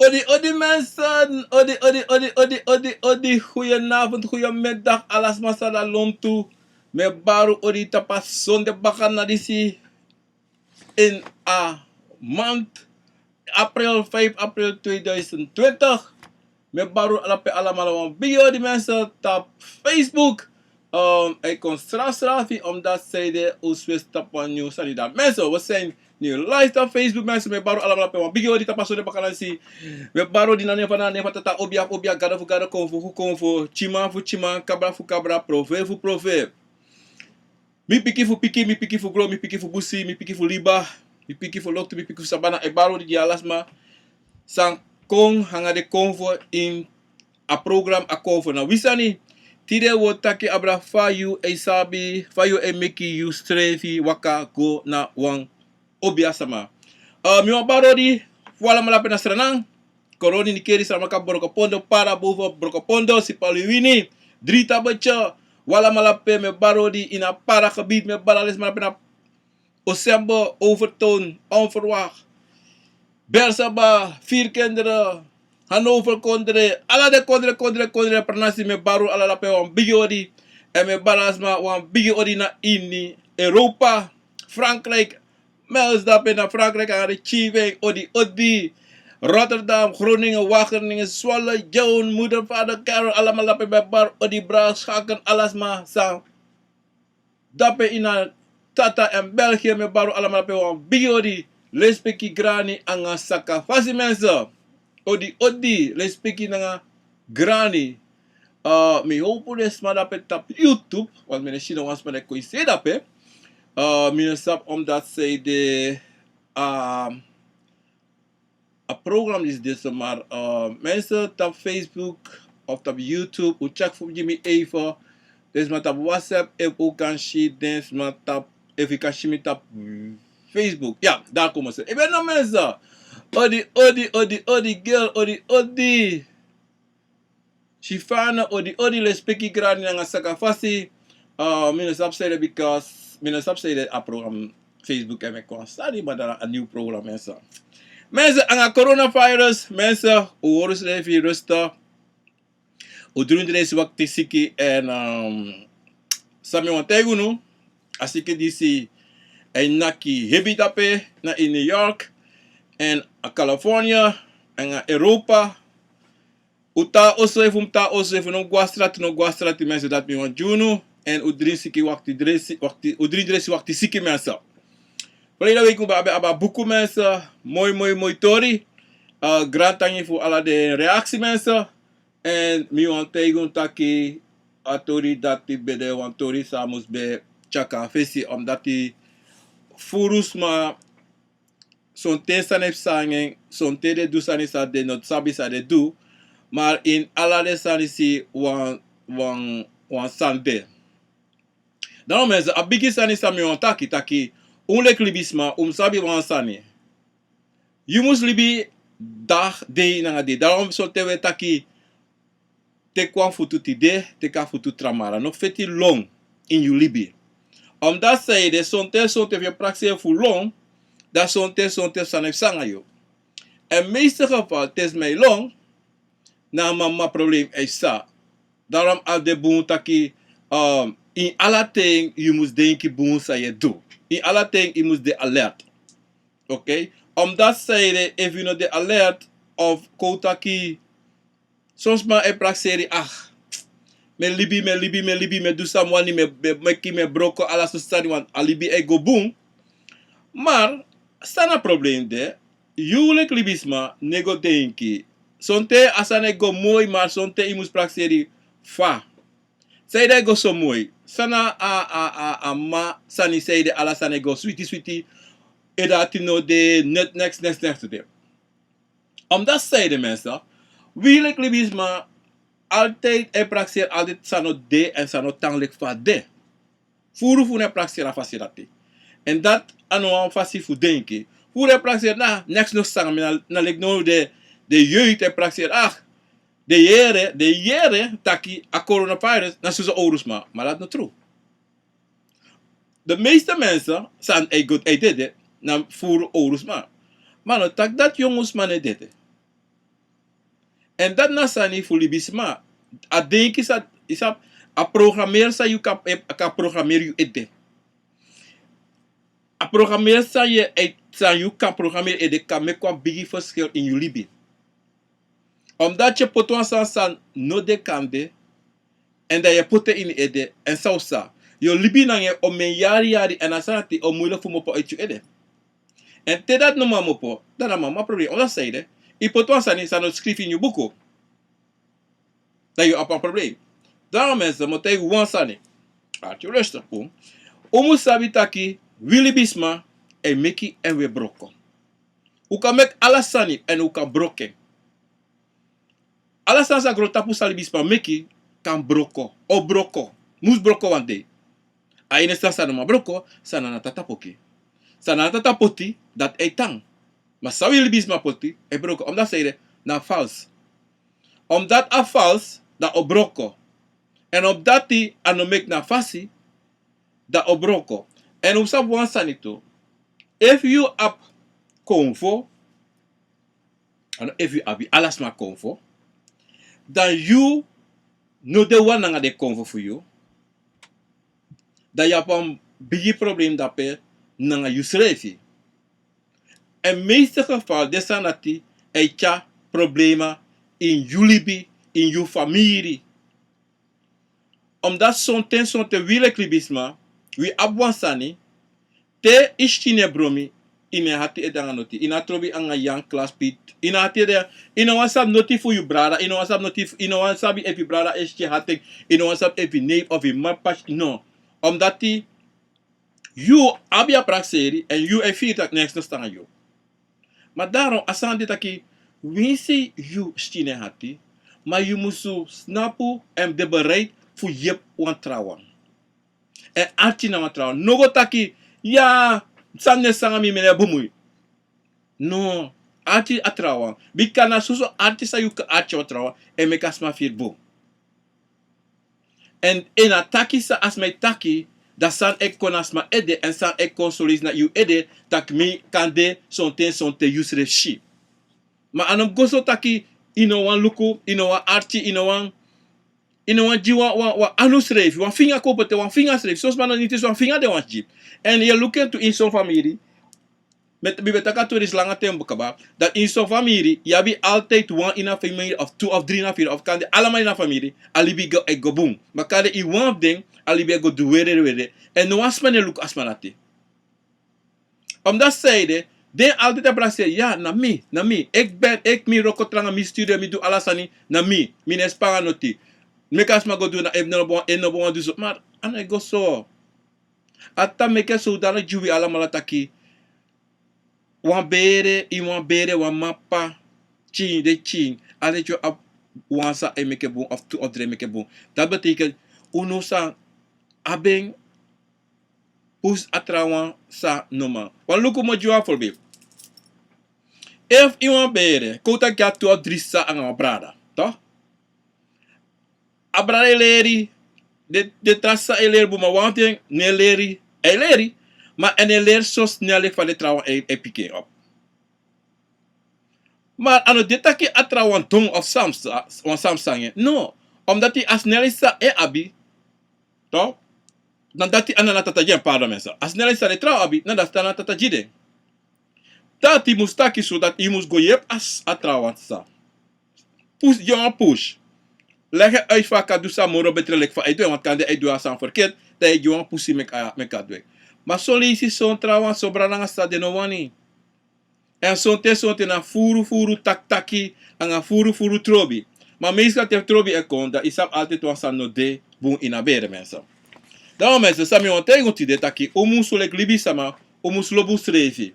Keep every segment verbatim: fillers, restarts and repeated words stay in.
Odi, odi mensen, odi, odi, odi, odi, odi, odi. Goedenavond, goedemiddag, alasma sala lontu. Mi e bari odi tapu a sonde bakana disi. In a maand april, vijf april tweeduizend twintig. Mi e bari odi alamala wan bigi odi mensen tapu Facebook. Um, hij kon straf strafi, omdat zij de Ooswest tapu wan nieuw sani dan. Mensen, we zijn nu live tapu Facebook, mensen. Mi e bari odi alamala pe wan bigi odi tapu a sonde bakana disi. Mi e bari odi na nen fu na nen fu tata, obia fu obia, gado fu gado, konfo fu konfo, tyiman fu tyiman, kabra fu kabra, profe fu profe. Mi piki fu piki, mi piki fu gro, mi piki fu busi, mi piki fu liba, mi piki fu loktu, mi piki fu sabana. E bari odi gi alasma san kon nanga den konfo ini a program A Konfo na Wi Sani. Tide wi o taki abra fa yu e sabi, fa yu e meki yu srefi waka go na wan obia sama. Uh, mi wani bari odi fu alamala pe na Sranan, Koroni, Nickerie, Saramacca, Brokopondo, Para, Boven, Brokopondo, Sipaliwini, Drietabetje, wi alamala pe. Mi e bari odi ini a Para gebied, mi e bari alamala pe na Osembo, Overtoom, Onverwacht, Bersaba, Vier Kinderen, Hannover kondre, ala den kondre, kondre, kondre, pranasi. Mi e bari odi alamala pe wan bigi odi. Èn mi e bari alamala wan bigi odi na ini Europa, Frankrijk, Mels dape na Frankrijk, a de Chiveng, odi, odi. Rotterdam, Groningen, Wageningen, Zwolle, Joan, moeder, vader, Carol, alamala dape mi e bari odi, bra, schaken, alasma san dape ini a tata èn België, mi e bari odi alamala pe wan bigi odi, lespeki, grani nanga sakafasi, mensen. Odi, odi, lespeki nanga grani. Uh, mi hopu den sma dape tapu YouTube, want mi no e si no wan sma di e kon e sei dape. Uh, mi no sabi omdat zij de, uh, a program is dit zomaar, uh, mensen tapu Facebook of tapu YouTube, un check fu gi mi even. Den sma tapu WhatsApp, efu un kan si den sma tapu, efu yu kan si mi tapu Facebook. Ya, daar komen ze. Ik ben nog mensen. Odi, odi, odi, odi, girl, odi, odi. Sifana, odi, odi, lespeki, grani nanga sakafasi. Uh, mi no sabi san ede, because mi no sabi san ede a program Facebook e meki wan sani, ma dan a nieuw program, mensen. Mensen, nanga coronavirus, mensen, un hori unsrefi rustig. Un dringi den siki wakti siki, èn, um, san mi wani taigi unu, a siki disi e naki hebi dape na ini New York, èn a California, nanga Europa. Un tan na oso, efu un tan na oso, efu un no go na strati, no go na strati, mensen, dati mi wani gi unu. Èn un dringi siki wakti, dringi si-, wakti, un dringi den siki wakti siki, mensen. Verleden week un ben abi, abi a buku, mensen. Moi, moi, moi tori. Uh, grantangi fu ala den reaksi, mensen. Èn mi wani taigi unu taki a tori dati ben de wan tori san mus ben tyari kon na fesi, omdati furu sma, sonten sani e psa nanga en, sonten den du sani san den no sabi san den du, ma ini ala den sani si wan, wan, wan sani de. Dan, mensen, a bigi sani san mi wani taki, taki un leki libisma, un mus sabi wan sani. Yu mus libi dag, dei nanga dei. Dan sonten wi e taki, teki wan futu tide, teki a futu tra mara. No feti lon ini yu libi. Omdati san ede, sonten, sonten fu yu e prakseri fu lon, dan sonten, sonten sani e psa nanga yu. Èn meeste geval, te sma e lon, na mama problem e psa. Daarom a de bun taki, um, ini ala ten yu mus denki bun san yu e du. Ini ala ten yu mus de alert. Oké? Omdati san ede, efu yu no de alert, of kon un taki, son sma e prakseri, ah, mi e libi, mi e libi, mi e libi, mi e du san mi wani, mi e, mi e meki, mi e broko, ala sortu sani, want a libi e go bun. Ma san na problem de, yu leki libisma no e go denki. Sonten a sani e go moi, ma sonten yu mus prakseri fa. San ede a e go so moi? San na a, a, a, a ma sani san ede ala sani e go switi, switi. Ede ati no de, net, neks, neks, neks de. Omdati san ede, mensen, wi leki libisma altijd e prakseri altijd san no de èn san no tan leki fa a de. Furu fu unu e prakseri a fasi dati. Èn dati a no wan fasi fu denki. Furu e prakseri, na, neks no sanga mi, na, na leki now den, den jeugd e prakseri, ah, den yere, den yere taki a coronavirus na soso owru sma, ma dati no tru. De meeste mensen san e go, e dede, na furu owru sma. Ma no taki dati yongu sma no e dede. Èn dati na sani fu libisma. A denki san, yu sabi, a programmeri san yu kan, eh, kan programmeri yu ede. A programmeri san yu e, san yu kan programmeri ede kan meki wan bigi verschil in yu libi. Omdat yu e poti wan sani san no de kande, èn dan yu e poti en ini yu ede, èn san o sa. Yu o libi nanga en omeni yari yari, èn a sani dati o muilek fu mopo uit yu ede. Èn te dati no man mopo, dan a man man problem. Omdat san ede, yu poti wan sani san no skrifi ini yu buku. Dan yu abi wan problem. Dan mensen, mi o taigi wan sani. Arki rustig, un. Un mus sabi taki, wi libisma, e meki èn wi e broko. Un kan meki ala sani èn un kan broko en. Ala sani san grontapu san libisma meki kan broko, o broko, mus broko wan dei. A ini san san no man broko, san Nana Tata poti. San Nana Tata poti, dati e tan. Ma san wi libisma poti, e broko. Omdat san ede, na fals. Omdat a fals, dan o broko. Èn omdat a no meki na fasi, dan o broko. Èn un sabi wan sani tu. Efu yu abi konfo, Anu, efu yu abi ala sma konfo, dan yu no de wan nanga den konfo fu yu, dan yu abi wan bigi problem dape nanga yusrefi. Èn meeste geval, den sani dati e tyari problema ini yu libi, ini yu famiri. Omdat sonten, sonten wi leki libisma, wi abi wan sani, te yu skin e bromi, yu no e hati ede nanga noti, yu no e trobi nanga yu klaspit, yu no hati ede, yu no wani sabi noti fu yu brada, yu no wani sabi noti fu, yu no wani sabi efu yu brada e skin hati en, yu no wani sabi efu yu neef of yu mama pasi, no. Omdat yu abi a prakseri, èn yu e firi taki neks no stan nanga yu. Ma daarom, a sani de taki, winsi yu skin e hati, ma yu musu snapu èn de bereid fu yepi wan trawan. Èn arki na wan trawan. No go taki, ya, san no e sanga mi, mi no e bumui. No, arki a trawan. Bika na soso arki san yu kan arki wan trawan, e meki a sma firi bun. Èn, èn a taki san a sma e taki, dan san e kon na sma ede, èn san e kon solisi na yu ede, taki mi kande sonten, sonten yusrefi si. Ma a no mus go so taki, yu no wani luku, yu no wani arki, yu no wani, yu no wani gi wan, wan, wan anu srefi, wan finga kon poti, wan finga srefi, son sma no niti, wan finga den wani gi. Èn yu e luku en tu ini son famiri, Met, mi ben taki a tori disi langa ten kaba, dati ini son famiri, yu abi altijd wan ini a famiri of tu of dri ini a famiri, of kande alamal ini a famiri, a libi go, e go bun. Ma kande ini wan fu den, a libi e go du were were. Èn no wan sma no e luku a sma dati. Omdat san ede, den altijd e prakseri, ya, na mi, na mi. Eki ben, eki mi wroko tranga, mi studi, mi du ala sani, na mi, mi no e span nanga noti. Meki a sma go du na, efu no bo, efu no bo wan du so. Ma a no e go so. A dati meki a sowdani gi wi alamala taki, wan bere, ini wan bere, wan mama, pikin, den pikin, ala den abi wan san e meki bun, of tu of dri e meki bun. Dati betekent, unu sa abi en, pusu a trawan san no man. Wan luku, mi o gi wan voorbeeld. Efu ini wan bere, kon un taki a tu of dri sisa nanga wan brada, toch? A brada e leri, den, den tra sisa e leri bun, ma wan fu den no e leri, a e leri, ma a no e leri so snel leki fa den trawan e, e piki en op. Ma a no de taki a trawan don of san, wan san mus sanga en. No, omdat a snelheid san a e abi, toch? Na dati a Nana Tata gi en, pardon mensen. A snelheid san den trawan abi, na dati a Nana Tata gi den. Dati mus taki so dati yu mus go yepi a, a trawan sisa. Push, gi en wan push. Leg en uit fa a kan du san moro betre leki fa a e du en, want kande a e du a sani verkeerd, dan yu gi en wan push meki a, meki a du en. Ma son leisi son trawan, son brada nanga sisa den no wani. Èn sonten, sonten na furu furu taki taki, nanga furu furu trobi. Ma meestal te trobi e kon, dan yu sabi altijd wan sani no de bun ini a bere, mensen. Dan mensen, san mi wani taigi unu tide taki, un mus leki libisma, un mus lobi unsrefi.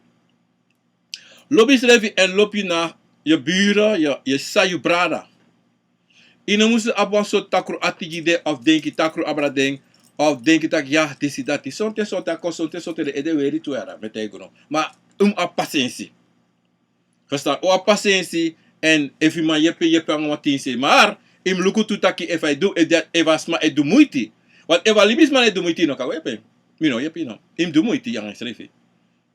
Lobi yusrefi èn lobi na yu bere, yu, yu sisa, yu brada. Yu no mus abi wan sortu takru ati gi den, of denki takru abra den, of denki taki ya, disi dati. Sonten, sonten a kon, sonten, sonten den ede weri tu, ya, mi e taigi unu. Ma un mus abi pasensi. Verstaan? Un abi pasensi, èn efu yu man yepi, yepi nanga wan tin sei. Maar yu mus luku tu taki efu a e du, efu a, efu a sma e du muiti. Want efu a libisma no e du muiti, yu no kan go yepi en. Mi no yepi yu, no. Yu mus du muiti nanga yusrefi.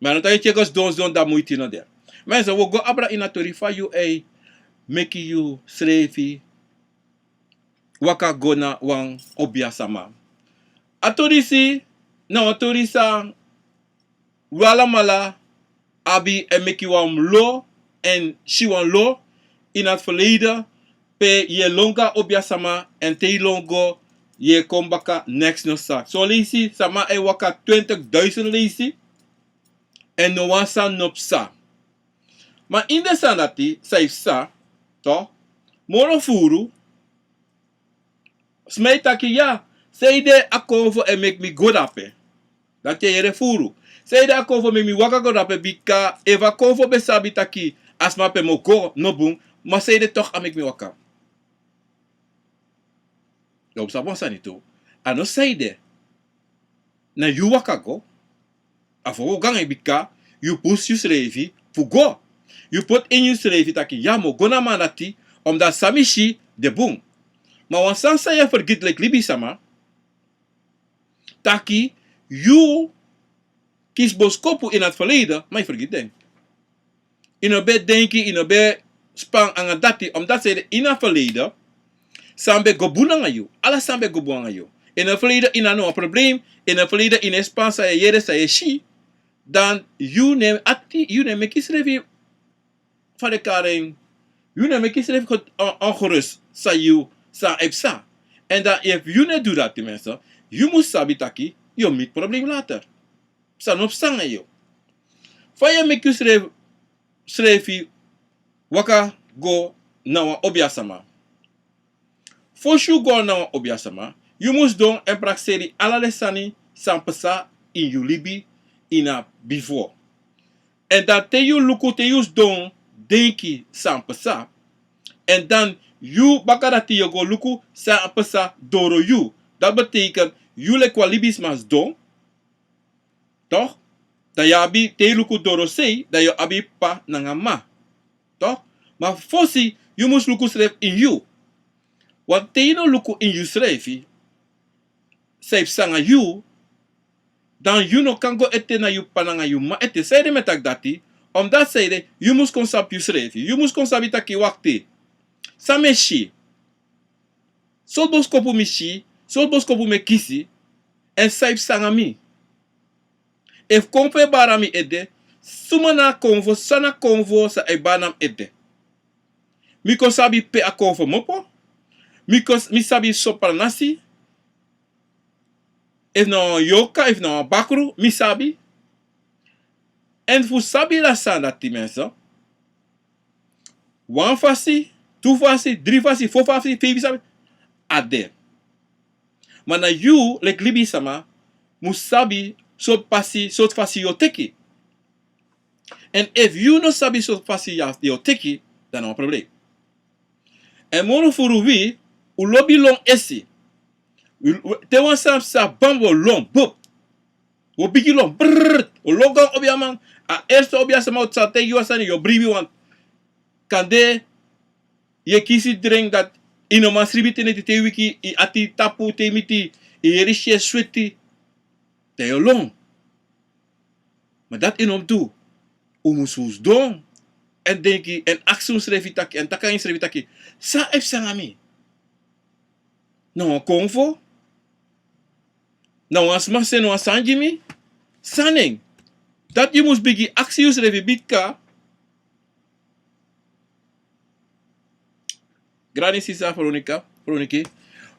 Ma a no taki te yu go sidon, sidon, dan muiti no de. Mensen, wi o go abra ini a tori fa yu e meki yusrefi waka go na wan obiasama. A tori disi na wan tori san wi alamala abi e meki wan lo èn si wan lo ini a verleden, pe yu e lon go na obiasama èn te yu lon go yu e kon baka neks no sa. Son leisi sama e waka twintigduizend leisi èn no wan sani no psa. Ma ini den sani dati san e psa, to, moro furu sma e taki ya, sanede a konfo e meki mi go dape. Dati e yere furu. Sanede a konfo meki mi waka go dape, bika efu a konfo ben sabi taki a sma pe mi o go no bun, ma sanede tok' a meki mi waka. Yu o psa wan sani tu. A no sanede na yu waka go. A fu go nanga yu, bika yu pusu yusrefi fu go. Yu poti ini yusrefi taki ya, mi o go na a man dati, omdat san mi si de bun. Ma wan sani san yu e fergiti leki libisama, taki yu kisi boskopu ini a verleden, ma yu fergiti den. Yu no ben denki, yu no ben span nanga dati, omdat sanede ini a verleden san ben go bun nanga yu. Ala san ben go bun nanga yu. Ini a verleden yu no abi no wan problem. Ini a verleden yu no e span san yu e yere, san yu e si. Dan yu no e ati, yu no e meki yusrefi fa den kari en. Yu no e meki yusrefi get-, on-, ongerust san yu, san e psa. Èn dan efu yu no e du dati, mensen, yu mus sabi taki yu o miti problem later. San no psa nanga yu. Fa yu e meki yusrefi, srefi waka go na wan obiasama. Fosi yu go na wan obiasama, yu mus sidon èn prakseri ala den sani san psa ini yu libi ini a bifo. Èn dan te yu luku, te yu sidon denki san psa, èn dan yu baka dati yu o go luku san psa doro yu. Dati betekent yu leki wan libisma sidon, toch? Dan yu abi, te yu luku dorosei, dan yu abi p'pa nanga m'ma. Toch? Ma fosi yu mus luku srefi ini yu. Want te yu no luku ini yusrefi san e psa nanga yu, dan yu no kan go ete na yu p'pa nanga yu m'ma ete. Sanede mi e taki dati? Omdat sanede yu mus kon sabi yusrefi. Yu mus kon sabi taki wakti. San mi e si? Sortu boskopu mi si, sortu boskopu mi e kisi, èn san e psa nanga mi? Efu konfo e bari na mi ede, suma na a konfo, san na a konfo san e bari na mi ede? Mi kon sabi pe a konfo kmopo, mi kon, mi sabi so pranasi, efu na wan yorka, efu na wan bakru, mi sabi. Èn fu sabi a sani dati, mensen, wan fasi, tu fasi, dri fasi, fo fasi, feifi fasi, a de. Ma na yu, leki libisama, mus sabi sortu fasi, sortu fasi yu o teki. Èn efu yu no sabi sortu fasi yu o teki, dan na wan problem. Èn moro furu wi, un lobi lon esi. Wi, wi, te wan sani psa, bam, un o lon, bup. Un o bigin lon, brrr, un o lon go na obiaman. A eerste obiasama o sa taigi yu wan sani, yu o bribi, want kande yu e kisi dringi dati yu no man sribi te neti, te yu wiki, yu ati tapu, te yu miti, yu yere yu e sweti, dan yu o lon. Ma dati yu no mus du. Un mus sidon èn denki èn aksi unsrefi taki, èn taki nanga yusrefi taki: San e psa nanga mi? Na wan konfo? Na wan sma seni wan sani gi mi? San na en? Dati yu mus bigin aksi yusrefi, bika Grani sisa Veronica, Veroniki,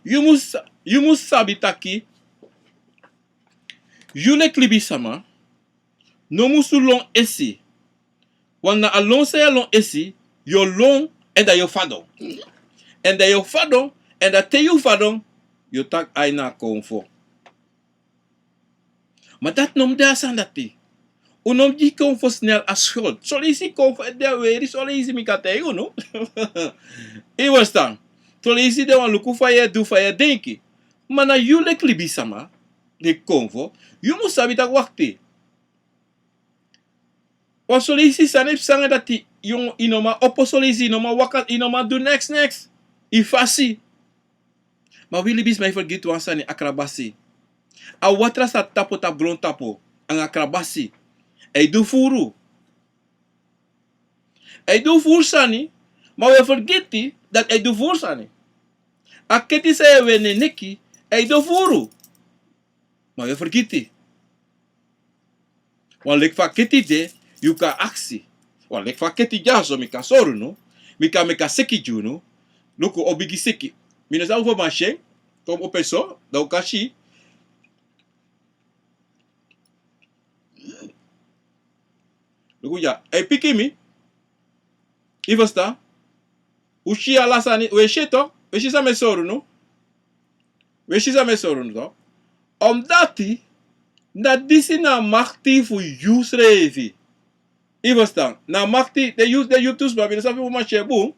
yu mus, yu mus sabi taki yu leki libisama no musu lon esi. Want na a lon san yu e lon esi, yu o lon, èn dan yu o fadon. Èn dan yu o fadon, èn dan te yu fadon, yu o taki ai na a konfo. Ma dati no mus de a sani dati. Un no mus gi konfo snel a schuld. Son leisi konfo e de a weri, son leisi mi kan taigi unu. Yu e ferstan? Son leisi den wani luku fa yu e du, fa yu e denki. Ma na yu leki libisama, leki konfo, yu mus sabi taki wakti. Want son leisi sani e psa nanga yu dati, yu, yu no man opo, son leisi yu no man waka, yu no man du neks, neks. Yu fasi. Ma wi libisma e fergiti wan sani, a krabasi. A watra sa tapu tapu grontapu, anga krabasi. A e du furu. A e du furu sani, Ma wi e fergiti dati a e du furu sani. A keti san yu e weri na en neki, a e du furu. Ma wi e fergiti. Wan leki fa a keti de, yu kan aksi. Wan leki fa a keti dyaso, mi kan sori unu, mi kan meki a seki gi unu. Luku, o bigi seki. Mi no sabi fa mi man si en, kon opo so, dan un kan si. Luku dya, a e piki mi. Yu ferstan? Un si ala sani, un e si en tok, un e si san mi e sori unu. Un e si san mi e sori unu tok. Omdati, na disi na a makti fu yusrefi. Yu ferstan? Na a makti, den yu, den yu tu sma, mi no sabi fu mi man si en bun.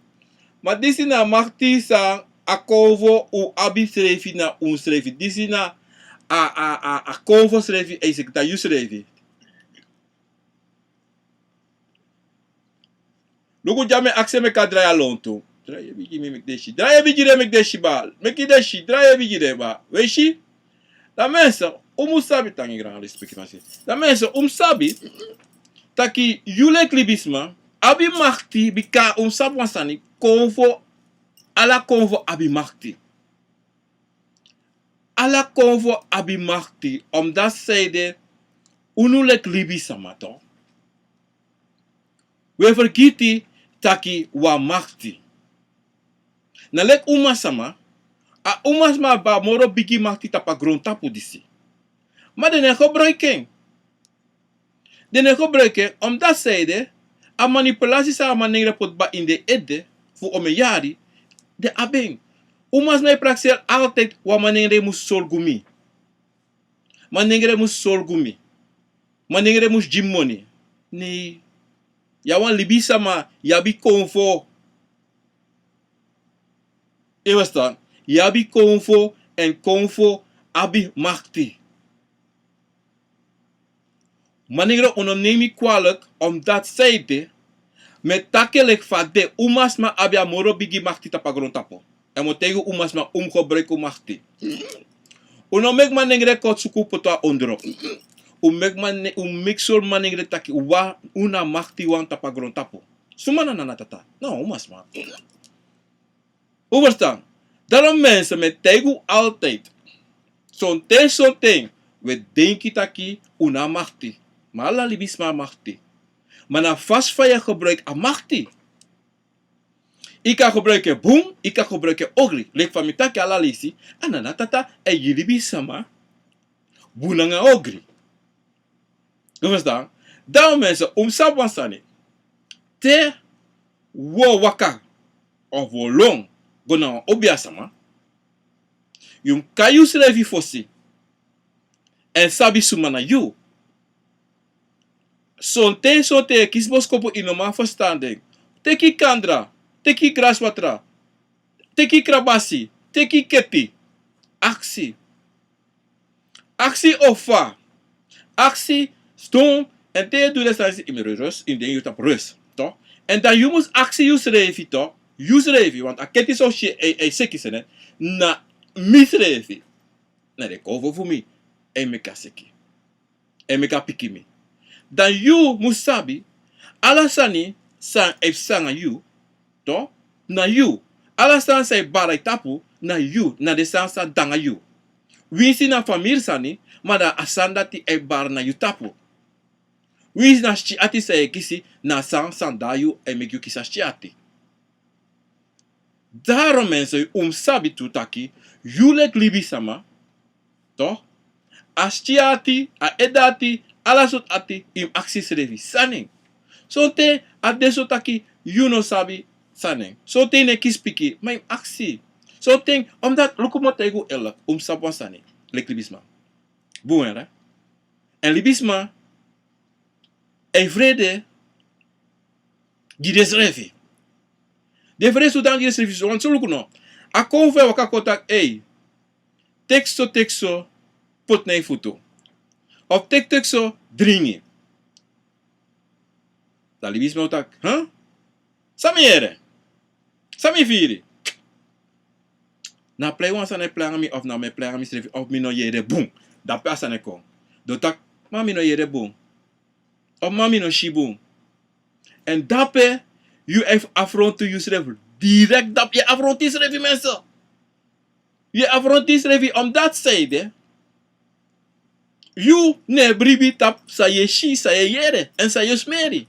Ma disi na a makti san a konfo un abi srefi na unsrefi. Disi na a, a, a, a konfo srefi, e seki tan yusrefi. Luku dya, mi e aksi en meki a drai a lontu. Drai en bigi, mi meki den si. Drai en bigi, den meki den si, baa. Meki den si, drai en bigi, den, baa. Un e si? Dan mensen, un mus sabi, tangi, gran respeki, ma si. Dan mensen, un mus sabi taki yu leki libisma abi makti, bika un mus sabi wan sani, konfo, ala konfo abi makti. Ala konfo abi makti, omdati san ede, unu leki libisma tok, wi e fergiti taki wi abi makti. Na leki umasma, a umasma abi a moro bigi makti tapu a grontapu disi. Ma den no e gebruiki en. Den no e gebruiki en, omdati san ede, a manipulasi san a manengre poti kba ini den ede fu omeni yari, den abi en. Umasma e prakseri altijd: wan manengre mus sorgu mi. Manengre mus sorgu mi. Manengre mus gi mi moni. Nei. Yu a wan libisma, yu abi konfo. Yu e ferstan? Yu abi konfo, èn konfo abi makti. Manengre, un no mus neem mi kwalijk, omdati san ede, mi e taki en leki fa a de, umasma abi a moro bigi makti tapu a grontapu. Èn mi o taigi un, umasma, un mus gebruiki un makti. Un no mus meki manengre kon suku un poti a ondro. Un mus meki mane-, un mus meki sori manengre taki wan, un na a maktiwan tapu a grontapu. Suma na Nana Tata? Na umasma. Un ferstan? Daarom mensen, mi e taigi un altijd. Sonten, sonten, un e denki taki un na a makti. Ma ala libisma abi makti. Ma na a fasi fa yu e gebruiki a makti. Yu kan gebruiki en bun, yu kan gebruiki en ogri. Leki fa mi taki ala leisi, a Nana Tata e gi libisma bun nanga ogri. Un ferstan? Dan mensen, un mus sabi wan sani. Te un o waka, of un o lon go na wan obiasma, yu mus kai yusrefi fosi, èn sabi suma na yu. Sonten, sonten yu e kisi boskopu, yu no man ferstan den. Teki kandra, teki graswatra, teki krabasi, teki keti, aksi. Aksi ofa. Aksi ston. Èn te yu e du den sani disi, yu mus rus, yu de ini yu tapu rus, toch? Èn dan yu mus aksi yusrefi, toch? Yusrefi, want a keti san un si e, e seki, sene, na misrefi. Na den konfo fu mi e meki a seki, e meki a piki mi. Dan yu mus sabi, ala sani san e psa nanga yu, toch, na yu. Ala sani san e bari na yu tapu, na yu, na den sani san de nanga yu. Winsi na famiri sani, ma dan a sani dati e bari na yu tapu. Winsi na skin ati san yu e kisi, na a sani san de na yu e meki yu kisi a skin ati. Daarom mensen, un mus sabi tu taki, yu leki libisma, toch? A skin ati, a ede ati, ala sortu ati, yu mus aksi yusrefi san na en. Sonten a de so taki yu no sabi san na en. Sonten yu no e kisi piki, ma yu mus aksi. Sonten, omdat, luku, mi o taigi un eerlijk, un mus sabi wan sani, leki libisma. Bun, hè? Èn libisma e frede gi densrefi. Den e frede so dan gi densrefi so, want so luku no. A konfo e waka kon taki, ei, teki so, teki so, poti na yu futu. Of teki, teki so, dringi. Dan libisma o taki, hè? San mi yere? San mi firi? Na plei wan sani e plei nanga mi, of na mi e plei nanga misrefi, of mi no yere bun. Dape a sani e kon. Dan un taki, ma mi no yere bun. Of ma mi no si bun. Èn dape Yu e afrontu yusrefi. Direkt dati yu e afrontu yusrefi, mensen. Yu e afrontu yusrefi, omdat san ede, yu no e bribi tapu san yu e si, san yu e yere, èn san yu e smeri.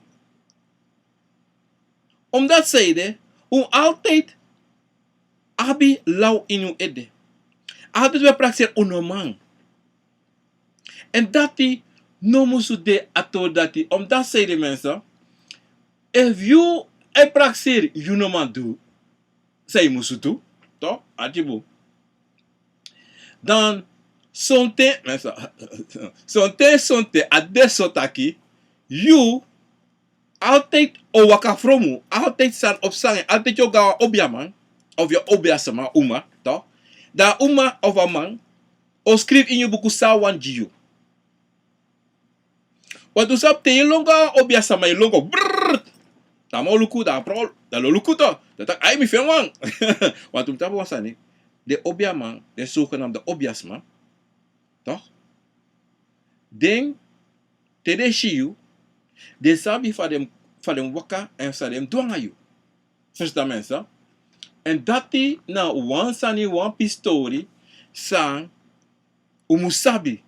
Omdat san ede, un altijd abi law ini un ede. Altijd un e prakseri un no man. Èn dati no musu de a tori dati, omdat san ede, mensen, efu yu e prakseri yu no man du san yu musu du, toch, arki bun. Dan sonten, mensen, sonten, sonten a de so taki yu altijd o waka fromu, altijd san o psa nanga yu, altijd yu o go na wan obiaman of yu obiasma, uma, toch? Dan a uma of a man o skrifi ini yu buku san a wani gi yu. Want un sabi te yu lon go na wan obiasma, yu lon go, brrr, dan a man o luku, dan a frow, dan lo luku toch. Dan taki: "Ai, mi feni wan." Want un tapu wan sani, den obiaman, den zogenaamde obiasma, toch? Den, te den si yu, den sabi fa den, fa den waka èn san den du nanga yu. Verstaan, mensen? Èn dati na wan sani, wan pisi tori san un mus sabi.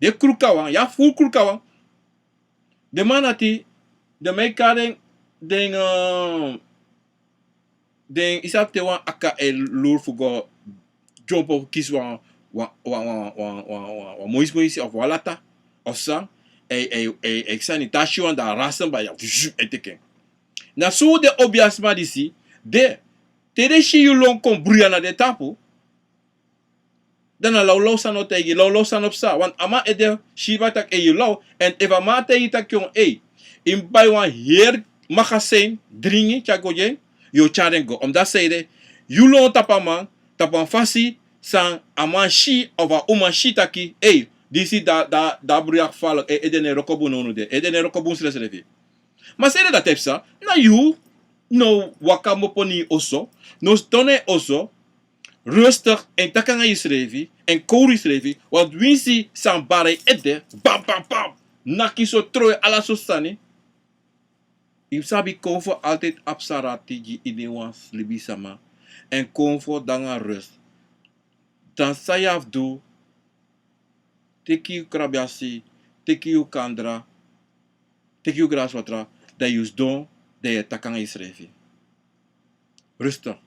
Den krukawan, ya, furu krukawan. Den man dati, den man e kari den, den, eh, den, yu sabi, te wan aka e luru fu go dyompo fu kisi wan, wan, wan moisi moisi of wan lata of san, e, e, e, e sani, te a si wan, dan a rasen baya, vuzu, e teki en. Na so den obiasma disi de, te den si yu lon kon bruya na den tapu, dan na lawlaw sani o taigi, lawlaw sani o psa. Want a man ede si baka taki, ei, yu law. Èn efu a man taigi taki, yon, ei, yu mus bai wan heri magasin dringi tyari go gi en, yu o tyari en go. Omdat san ede, yu lon tapu a man, tapu wan fasi san a man si of a uma si taki, ei, disi, dan, dan, dan a bruya gevaarlijk, e, ede no e wroko bun nownow de, ede no e wroko bun srefsrefi. Ma san ede dati e psa, na yu no waka kmopo na yu oso, no sidon na yu oso, rustig, èn taki nanga yusrefi, èn kowru yusrefi, want winsi san bari yu ede, bam, bam, bam, naki so, tron, ala sortu sani. Yu sabi, konfo altijd abi sarati gi iniwan libisama, èn konfo de nanga rust. Dan san yu abi fu du, teki yu krabiasi, teki yu kandra, teki yu graswatra, dan yu sidon, dan yu e taki nanga yusrefi. Rustig.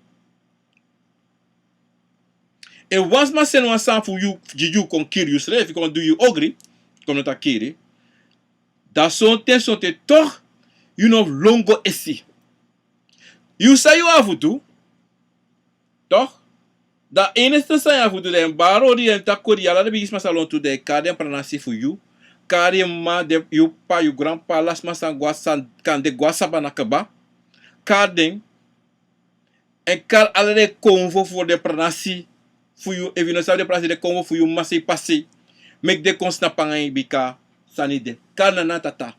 Efu wan sma seni wan sani fu yu, gi yu, kon kiri yusrefi, kon du yu ogri, kon no taki kiri, dan sonten, sonten toch yu no lon go esi. Yu san yu abi fu du, toch? Dan enigste san yu abi fu du, dan yu mus bari odi, yu mus taki odi gi ala den bigisma san lontu, dan yu kari den pranasi fu yu, kari yu m'ma, den, yu p'pa, yu granp'pa, ala sma san go a san, kande go a sabana kaba, kari den, èn kari ala den konfo fu den pranasi fu yu, efu yu no sabi den pranasi, den konfo fu yu m'ma sei p'pa sei, meki den kon snapu nanga yu, bika sani de. Kari nana, tata.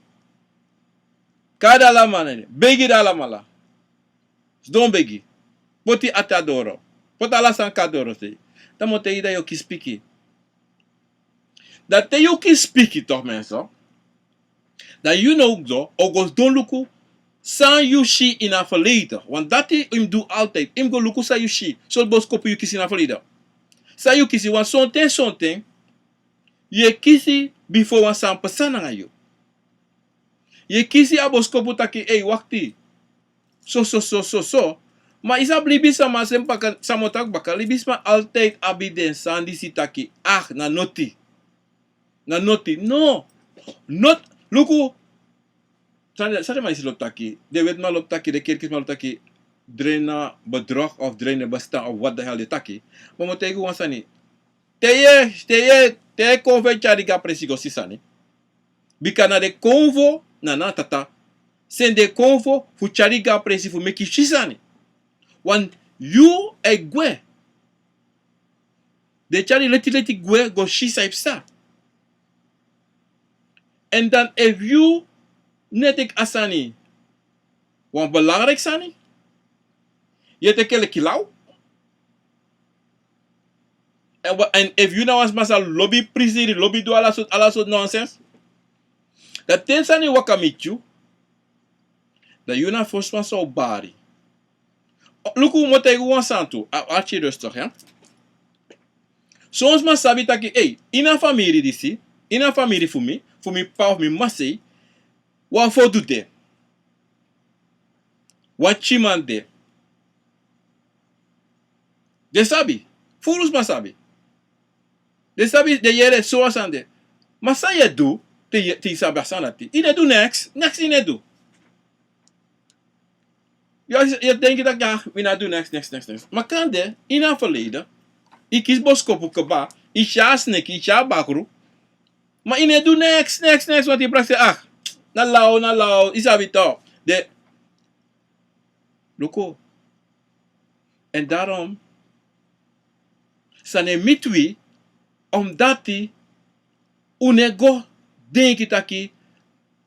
Kari den alamala, begi den alamala. Sidon begi. Poti ati a doro. Poti ala sani kon a doro sei. Dan mi o taigi yu, dan yu o kisi piki. Dan te yu kisi piki toch, mensen, dan yu no o go sidon luku san yu si ini a verleden. Want dati yu mus du altijd. Yu mus go luku san yu si. Sortu boskopu yu kisi ini a verleden. San yu kisi, want sonten, sonten yu e kisi bifo wan sani pasa nanga yu. Yu e kisi a boskopu taki, ei, wakti. So, so, so, so, so. Ma yu sabi, libisma, san mi o taki baka, libisma altijd abi den sani disi taki, ah, na noti. Na noti. No. Not, luku. San den, san den man disi lobi taki, den wetiman lobi taki, den kerkisma lobi taki, dringi na bedrog of dringi na bestaan of wat de hel den taki. Ma mi o taigi yu wan sani. Te yu e, te yu e, te yu e konfo e tyari yu go a presi go si sani. Bika na den konfo, nana, tata, seni den konfo fu tyari yu go a presi fu meki yu si sani. Want yu e gwe. Den e tyari yu leti leti gwe go si san e psa. Èn dan efu yu no e teki a sani wan belangrijk sani, yu e teki en leki law. Èn wa-, èn efu yu na wan sma san lobi prisiri, lobi du ala sortu, ala sortu nonsens, dan te sani waka miti yu, Dan yu na a fosman san o bari. Luku, mi o taigi wan sani tu, a, a arki rustig, ya. Son sma sabi taki, ei, ini a famiri disi, ini a famiri fu mi, fu mi p'pa of mi m'ma sei, wan fodu de. Wan kiman de. Den sabi. Furu sma sabi. Den sabi, den yere so wan sani de. Ma san yu e du, te yu, te yu sabi a sani dati? Yu no e du neks, neks yu no e du. Yu, yu e denki taki, ah, wi no e du neks, neks, neks, neks. Ma kande, ini a verleden, yu kisi boskopu kaba, yu tyari sneki, yu tyari bakru. Ma yu no e du neks, neks, neks, want yu prakseri, ah, na law, na law, yu sabi toch. Den, luku. En daarom, sani e miti wi, omdati un no e go denki taki,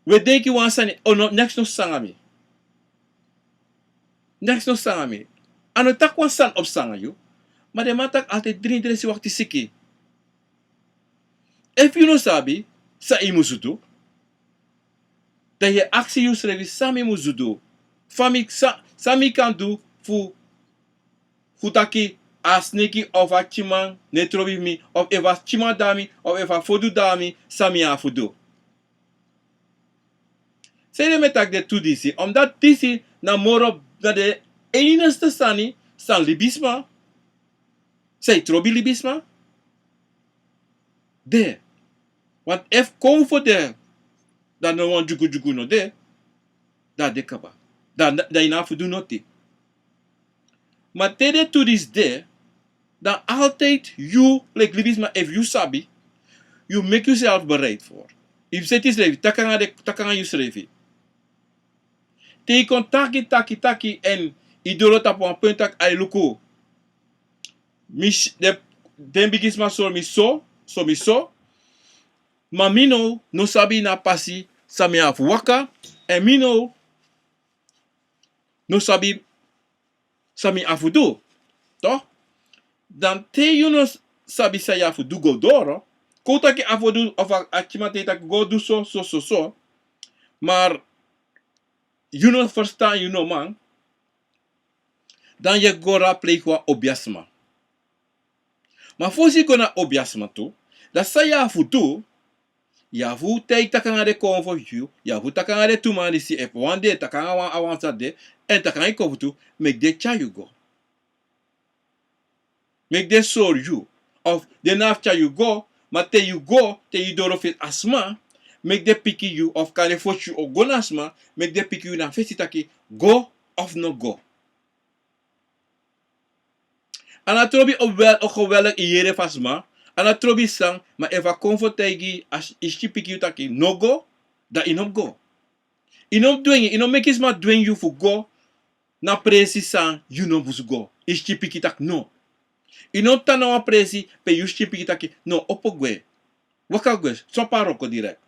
wi e denki wan sani, o no, neks no sanga mi. Neks no sanga mi. A no taki wan sani o sanga yu, ma den man taki altijd dringi dresi wakti siki. Efu yu no sabi san yu musu du, dan yu e aksi yusrefi san mi musu du. Fa mi, san, san mi kan du fu, fu taki a sneki of a kiman no e trobi fu mi, of efu a kiman de na mi, of efu a fodu de na mi, san mi abi fu du. Sanede mi e taki den tu disi, omdati disi na moro, na den enigste sani san libisma, san e trobi libisma, de. Want efu konfo de, dan no wan dyugudyugu no de, dan a de kaba. Dan, dan yu no abi fu du noti. Ma te den tu disi de, dan altijd yu, leki libisma, efu yu sabi, yu meki yusrefi bereid voor. Yu seti yusrefi, taki nanga den, taki nanga yusrefi. Te yu kon taki, taki, taki, èn yu doro tapu wan punt taki, ai luku. Mi si, den, den bigisma sori mi so, so mi so. Ma mi now no sabi na a pasi san mi abi fu waka, èn mi now no sabi san mi abi fu du. Toch? Dan te yu no s-, sabi san yu abi fu du go doro, kon taki a fodu of a, a kiman e taki go du so, so, so, so. Maar yu no ferstan, yu no man, dan yu e go raadplegen wan obiasma. Ma fosi yu go na obiasma tu, dan san yu abi fu du, yu abi fu taigi, taki nanga den konfo fu yu, yu abi fu taki nanga den tu man disi, efu wan de, taki nanga wan, a wan san de, èn taki nanga yu konfo tu, meki den tyari yu go. Meki den sori yu. Of den no abi fu tyari yu go, ma te yu go, te yu doro fesi a sma, meki den piki yu, of kande fosi yu o go na a sma, meki den piki yu na fesi taki go of no go. A no trobi o wel, o geweldig yu yere fu a sma, a no trobi san, ma efu a konfo taigi, a s-, yu skin piki yu taki no go, dan yu no mus go. Yu no mus dwengi, yu no meki sma dwengi yu fu go na presi san yu no mus go. Yu skin piki taki no. Yu no mus tan na wan presi pe yu skin piki taki no, opo gwe. Waka gwe, son p'pa wroko direct.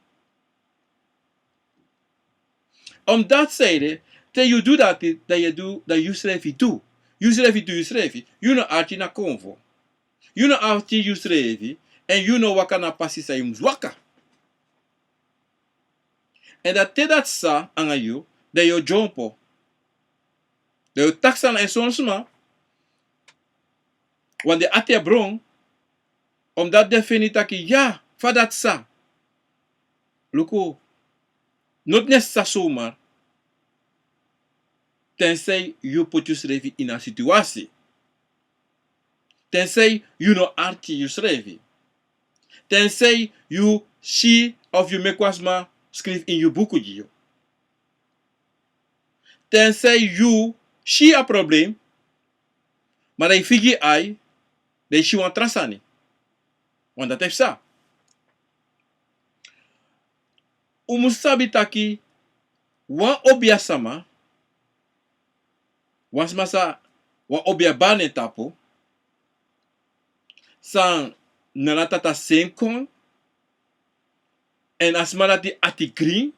Omdati sanede, te yu du dati, dan yu e du, dan yusrefi du. Yusrefi du yusrefi. Yu no arki na konfo. Yu no arki yusrefi, èn yu no waka na a pasi san yu mus waka. Èn dan te dati sa nanga yu, dan yu o dyompo. Dan yu o taki san na en son sma, want den ati e bron, omdati den feni taki, ya, fa dati sa. Luku, noti neks sa zomaar. Tenzij yu poti yusrefi ini a situasi. Tenzij yu no arki yusrefi. Tenzij yu si of yu meki wan sma skrifi ini yu buku gi yu. Tenzij yu si a problem, ma dan yu figi ai, dan yu si wan tra sani. Want dati e psa. Un mus sabi taki wan obiasma, wan sma san wan obia bari na en tapu, san Nana Tata seni kon, èn a sma dati ati grin,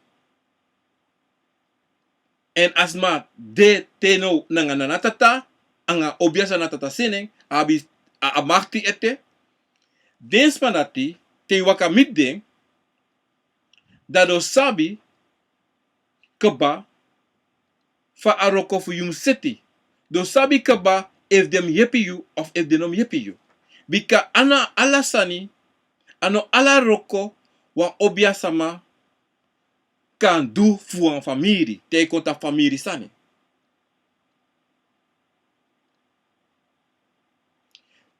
èn a sma de te now nanga Nana Tata, anga a obia san Nana Tata seni en, a abi a, a makti ete. Den sma dati, te yu waka miti den, dan den o sabi kaba fa a wroko fu yu mus seti. Den o sabi kaba efu den mus yepi yu of efu den no mus yepi yu. Bika a no ala sani, a no ala wroko wan obiasama kan du fu wan famiri, te yu kon tapu famiri sani.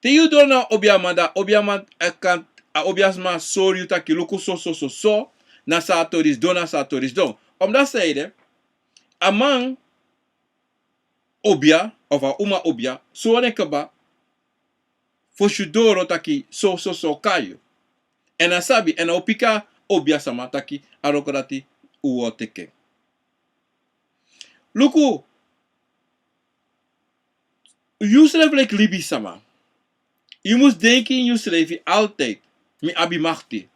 Te yu doro na obiaman, dan obiaman, eh, kan, a obiasma sori yu taki luku so, so, so, so, na so a tori sidon, na so a tori sidon. Omdati saide, a man obia, of a uma obia, sori en kaba, fosi yu doro taki so, so, so, kon yu. Èn a sabi, èn a o piki a obiasma taki a wroko dati un o teki en. Luku, yusrefi leki libisama, yu mus denki ini yusrefi altijd, mi abi makti.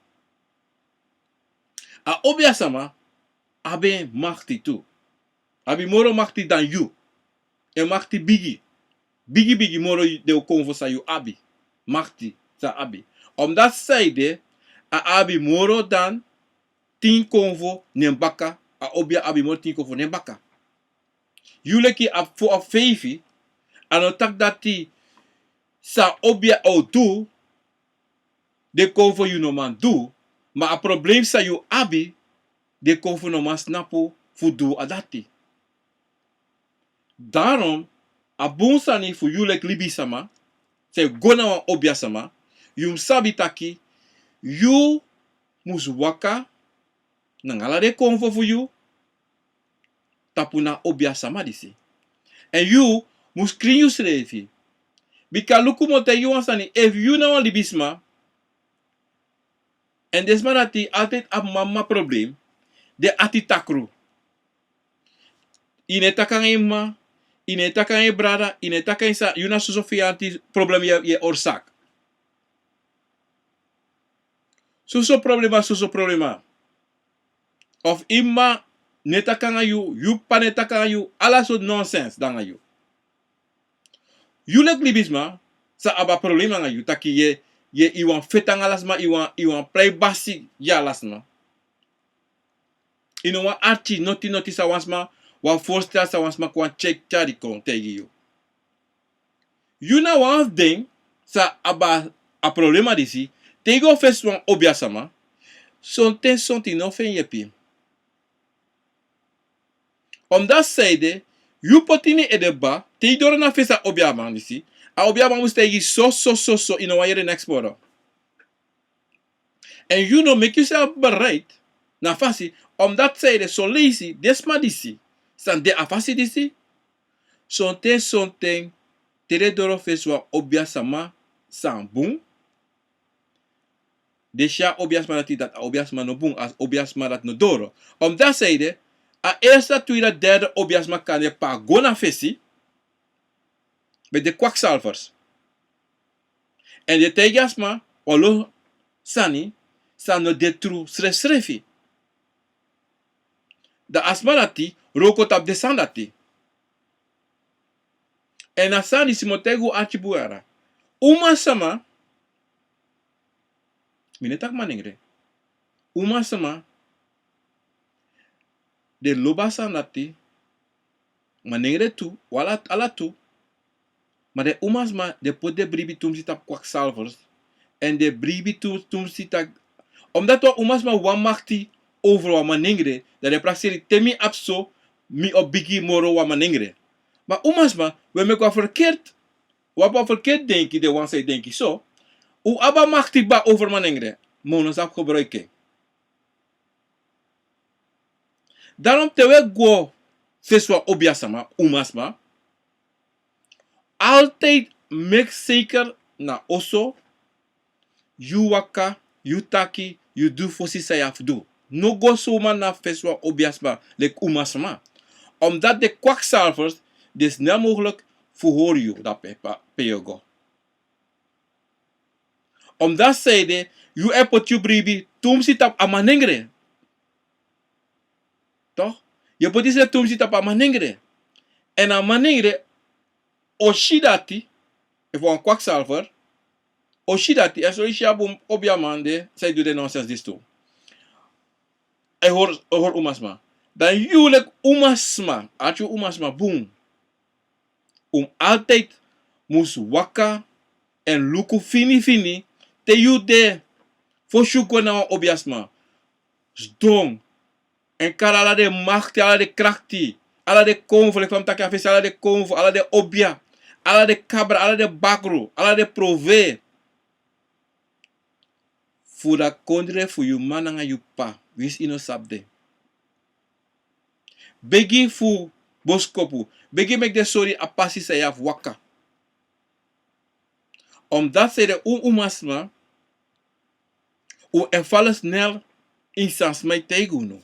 A obiasama abi makti tu. Abi moro makti dan yu. En makti bigi. Bigi bigi moro den o konfo san yu abi. Makti san a abi. Omdati saide a abi moro dan tin konfo na en baka. A obia abi moro tin konfo na en baka. Yu leki a fu a feifi, a no taki dati san obia o du, den konfo yu no man du, ma a problem san yu abi, den konfo no man snapu fu du a dati. Daarom, a bun sani fu yu leki libisama, san e go na wan obiasama, yu mus sabi taki, yu mus waka nanga ala den konfo fu yu, tapu na obiasama disi. Èn yu mus krin yusrefi. Bika luku mi o taigi yu wan sani, efu yu na wan libisma, èn den sma dati altijd abi mama problem, den ati takru. Yu no e taki nanga yu mama, yu no e taki nanga yu brada, yu no e taki nanga yu sa, yu na soso feyanti problem yu e, yu e oorzaak. Soso problema, soso problema. Of yu mama no e taki nanga yu, yu p'pa no e taki nanga yu, ala sortu nonsens de nanga yu. Yu leki libisma, san abi a problema nanga yu, taki yu e, yu e, yu wani feti nanga ala sma, yu wani, yu wani prei basi gi ala sma. Yu no wani arki noti noti san wan sma, wan voorstel san wan sma kon tyari kon taigi yu. Yu na wan fu den san abi a problema disi, te yu go fesi wan obiasama, sonten sonten yu no feni yepi. Omdati saide, yu poti ini yu ede kaba, te yu doro na fesi a obiaman disi, a obiaman mus taigi yu so, so, so, so, yu no wani yere neks moro. Èn yu no meki yusefi bereid na fasi, omdati saide son leisi, den sma disi, san de a fasi disi, sonten, sonten, te den doro fesi wan obiasama san bun, den si a obiasma dati, dati a obiasma no bun, a obiasma dati no doro. Omdati saide, a eerste, tweede, derde obiasma kande pe a go na fesi, ben de kwakzalvers. Èn den e taigi a sma wan lo sani, san no de tru srefsrefi. Dan a sma dati wroko tapu den sani dati. Èn a sani disi mi o taigi un arki bun yara. Umasma, mi no e taki manengre. Umasma, den lobi a sani dati, manengre tu, ala, ala tu. Ma den umasma, den poti den bribi tumsi tapu kwakzalvers. Èn den bribi tu, tumsi taki, omdati wan umasma wani makti over wan manengre, dan den prakseri te mi abi so, mi o bigi moro wan manengre. Ma umasma, un e meki wan verkeerd, un abi wan verkeerd denki, den wan san e denki so, un abi a makti kba over manengre, ma un no sabi gebruik en. Daarom te un e go fesi wan obiasma, umasma, altijd meki zeker na oso, yu waka, yu taki, yu du fosi san yu abi fu du. No go suma na fesi wan obiasma, leki umasma. Omdati den kwakzalvers, den snel mogelijk fu hori yu, dape, pe yu e go. Omdati saide, yu e poti yu bribi tumsi tapu a manengre. Toch? Yu e poti yusrefi tumsi tapu a manengre. Èn a manengre o si dati, efu wan kwakzalver, o si dati, èn so yu si a bun obiaman de, san e du den nonsens disi tu. A e hori, a e hori umasma. Dan yu leki umasma, arki yu umasma bun. Un mus altijd mus waka èn luku finifini te yu de, fosi yu go na wan obiasma. Sidon èn kari ala den makti, ala den krakti, ala den konfo, leki fa mi taki a fesi, ala den konfo, ala den obia, ala den kabra, ala den bakru, ala den prove fu da kondre fu yu mama nanga yu p'pa, winsi yu no sabi den. Begi fu boskopu, begi meki den sori a pasi san yu abi fu waka. Omdat san ede, un umasma, un e fala snel ini san sma e taigi unu.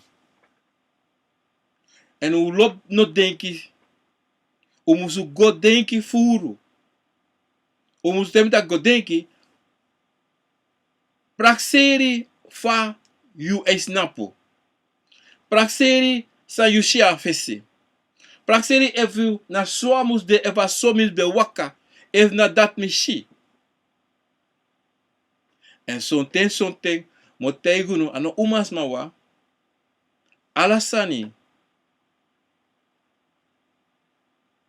Èn un lobi no denki, un musu go denki furu. Un musu, te mi taki go denki, prakseri fa yu e snapu. Prakseri san yu si a fesi. Prakseri efu na so a mus de, efu a so mi ben waka, efu na dati mi si. Èn sonten, sonten, mi o taigi unu, a no umasma wawan, ala sani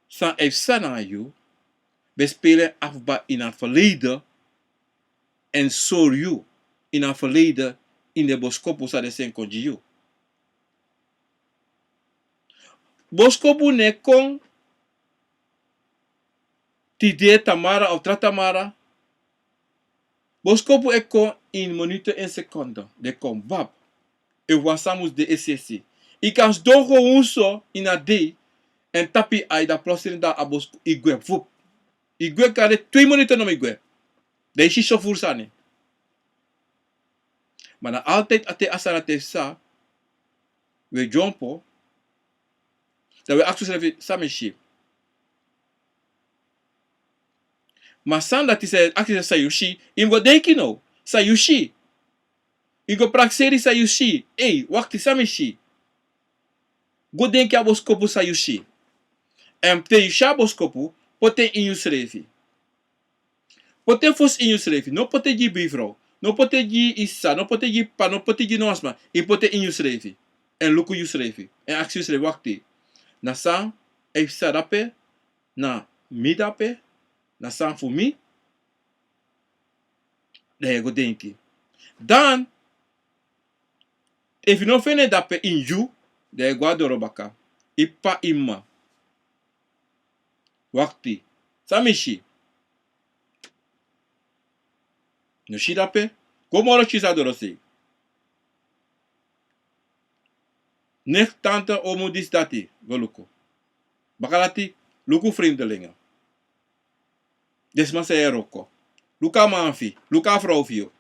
san e psa nanga yu ben speli en afu kaba ini a verleden, èn sori yu ini a verleden, ini den boskopu san den seni kon gi yu. Boskopu no e kon tide, tamara of tra tamara. Boskopu e kon ini minutu èn sekonde, den kon bab. Efu wan sani mus de esi esi, yu kan sidon go unu so ini a dei èn tapu yu ai, dan plotseling dan a boskopu, yu gwe vup. Yu gwe, kande twee minutu nomo yu gwe. Dan yu si so furu sani. Ma na altijd a ten a sani dati e psa, wi e dyompo, dan wi e aksi unsrefi san mi si. Ma sani dati san yu e aksi unsrefi san yu si, yu mus go denki now san yu si. Yu go prakseri san yu si. Ei, wakti, san mi si. Go denki a boskopu san yu si. Èn te yu si a boskopu, poti en ini yusrefi. Poti en fosi ini yusrefi. No poti en gi yu buurvrouw. No poti en gi yu sisa. No poti en gi yu p'pa. No poti en gi no wan sma. Yu poti en ini yusrefi. Èn luku yusrefi. Èn aksi yusrefi, wakti. Na san e psa dape, na mi dape, na san fu mi. Dan yu e go denki. Dan, efu yu no feni en dape ini yu, dan yu e go na doro baka. Yu p'pa, yu m'ma. Wakti. San mi si? No si dape. Go moro kisi a dorosei. Nicht, tante, omu, disi, dati. Go luku. Baka dati, luku vreemdelingen. Den sma san yu e wroko. Luku a man fu yu. Luku a frow fu yu.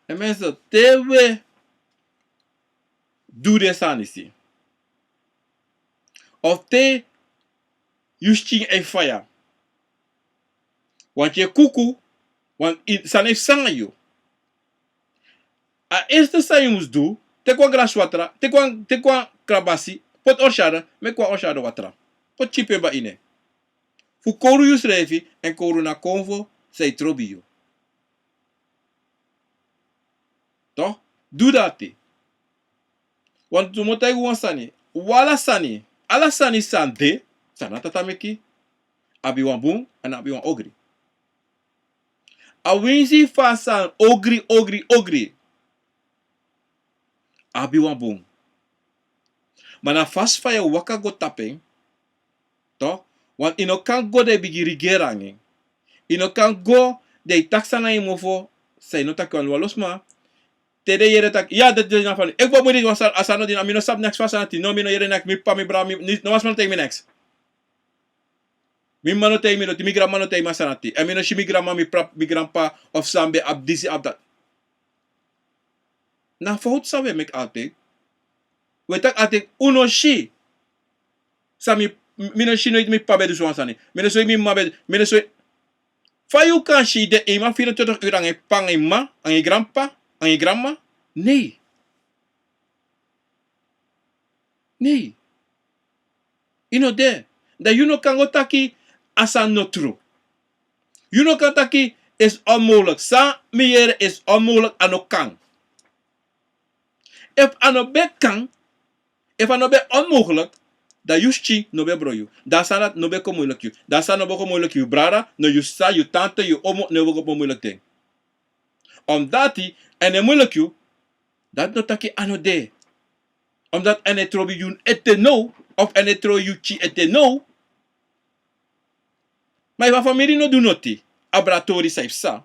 Èn mensen, te wi e du den sani disi, of te yu skin e faya, want yu e kuku, want sani e psa nanga yu. A eerste san yu mus du, teki wan grasi watra, teki wan, teki wan krabasi, poti orsado, meki wan orsado watra. Poti kipin baka ini en. Fu kowru yusrefi èn kowru na konfo san e trobi yu. Toch, du dati. Want mi o taigi wan sani. Ala sani, ala sani san de, san na Tata meki, abi wan bun èn abi wan ogri. Awinsi fa a sani ogri, ogri, ogri, abi wan bun. Ma na fasi fa yu e waka go tapu en, toch, want yu no kan go dan yu bigin rigeri nanga en. Yu no kan go dan yu taki sani na yu mofo san yu no taki. Wan lo sma, te den yere taki, ya, dati de na fani. Efu mi disi wan sani, a sani no de na mi, no sabi neks fu a sani dati. No, mi no yere neks, mi p'pa, mi brada, mi, no wan sma no taigi mi neks. Mi m'ma no taigi mi dati, mi granma no taigi mi a sani dati. Èn mi no si mi granma, mi p'pa, mi granp'pa, of san ben abi disi, abi dati. Na fowtu san wi e meki altijd. Wi e taki altijd, un no si. San mi, mi no si noiti mi p'pa ben du so wan sani. Mi no si noiti mi m'ma ben, mi no si noiti. Fa yu kan si den eenmaal vierentwintig uur nanga yu p'pa, nanga yu m'ma, nanga yu granp'pa, nanga yu granma? Nee. Nee. Yu no de. Dan yu no kan go taki a sani no tru. Yu no kan taki is onmogelijk. San mi yere is onmogelijk, a no kan. Efu a no ben kan, efu a no ben onmogelijk, dan yu skin no ben bron yu. Dan a sani dati no ben kon moeilijk yu. Dan a sani no ben kon moeilijk yu brada, no yu sisa, yu tante, yu omo, no ben kon moeilijk den. Omdat a no e moeilijk yu, dati no taki a no de. Omdat a no e trobi yu ete now, of a no e trobi yu skin ete now. Ma efu a famiri no du noti, abra tori san yu psa.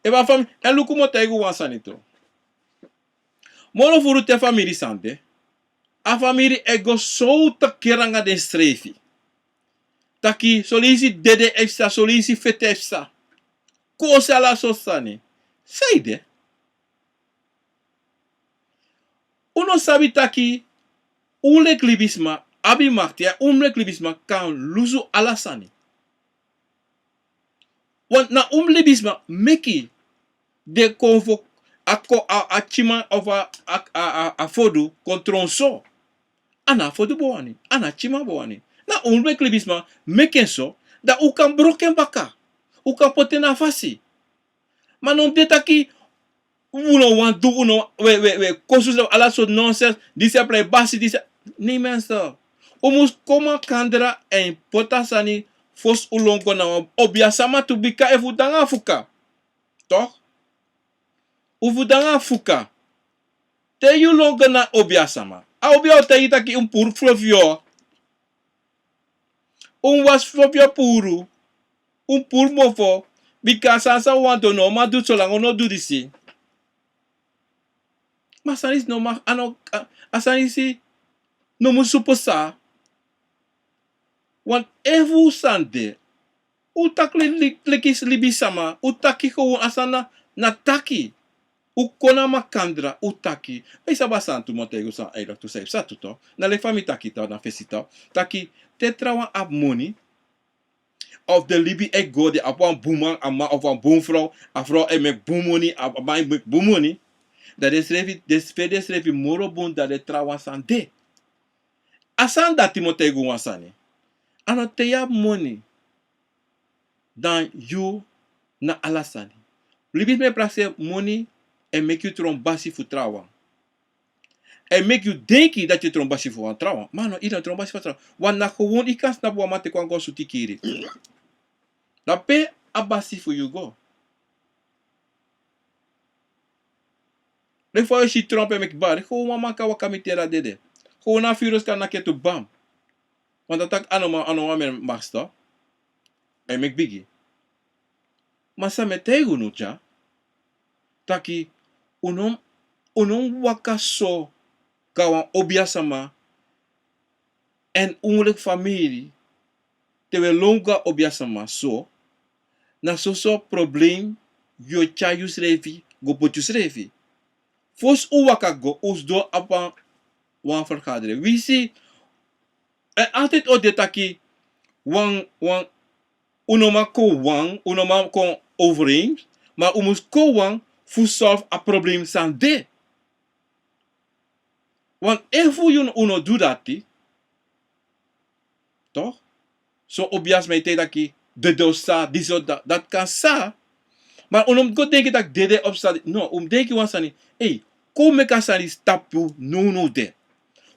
Efu a famiri, èn luku mi o taigi un wan sani tu. Moro furu te famiri sani de, a famiri e go sowtu kere nanga densrefi. Taki, son leisi dede e psa, son leisi feti e psa. Kosi ala sortu sani. San ede? Un no sabi taki, un leki libisma, abi makti, un leki libisma kan lusu ala sani. Want na un libisma meki den kon fu a ko-, a, a skinman of a, a, a, a, a fodu kon tron so. A no a fodu ben wani, a no a skinman ben wani. Na un leki libisma meki en so, dan un kan broko en baka. Un kan poti en na fasi. Ma no de taki, un no wani du, un no, we, we, we kosi unsrefi ala sortu nonsens, disi e prei basi, disi e, nee mensen. Un mus kon makandra èn poti a sani fosi un lon go na wan obiasama tu, bika efu un de nanga fuka. Toch? Un fu de nanga fuka. Te yu lon go na obiasama, a obia o taigi taki un puru frofi yu. Un wasi frofi yu puru. Un puru mofo. Bika a sani san un wani du, no man du solanga un no du disi. Ma a sani disi no man, a no, a, a sani disi no mus supsa. Want efu un sani de, un taki li-, li-, leki libisma, un taki gewoon a sani na, na taki. Un kon na makandra, un taki. Ma yu sabi a sani tu, mi o taigi un san, eigenlijk tu san yu psa tu, toch. Na leki fa mi taki, toch, na fesi, toch. Taki, te trawan abi moni, of den libi e go, den abi wan bun man, a man, of wan bun frow, a frow e meki bun moni, a, a man e meki bun moni. Dan densrefi, den feni densrefi moro bun dan den trawan san de. A sani dati, mi o taigi un wan sani. A no te yu abi moni, dan yu na ala sani. Libisma e prakseri moni e meki yu tron basi fu trawan. E meki yu denki dati yu tron basi fu wan trawan. Ma no, yu no tron basi fu trawan. Want na gewoon yu kan snapu wan man teki wan go sutu kiri. Dan pe a basi fu yu go? Leki fa yu e si Trump e meki bari, gewoon wan man kan waka miti en, a dede. Gewoon na virus kan naki en tu, bam. Want a taki a no man, a no man e meki makandra. A e meki bigi. Ma san mi e taigi unu dya, taki un no, un no waka so go na wan obiasama, èn un leki famiri, te un e lon go na obiasama so, na soso problem yu o tyari yusrefi go poti yusrefi. Fosi un waka go, un sidon na wan, wan vergadering. Wi si, èn altijd o de taki, wan, wan, un no man kon wan, un no man kon overeen, ma un mus kon wan fu solve a problem san de. Want efu yu no, un no du dati, toch? So obiasma e taigi taki, dede o sa, disi o da, dati kan sa. Ma un no mus go denki taki dede o sa, no, un mus denki wan sani, ei, kon meki a sani disi tapu nownow de.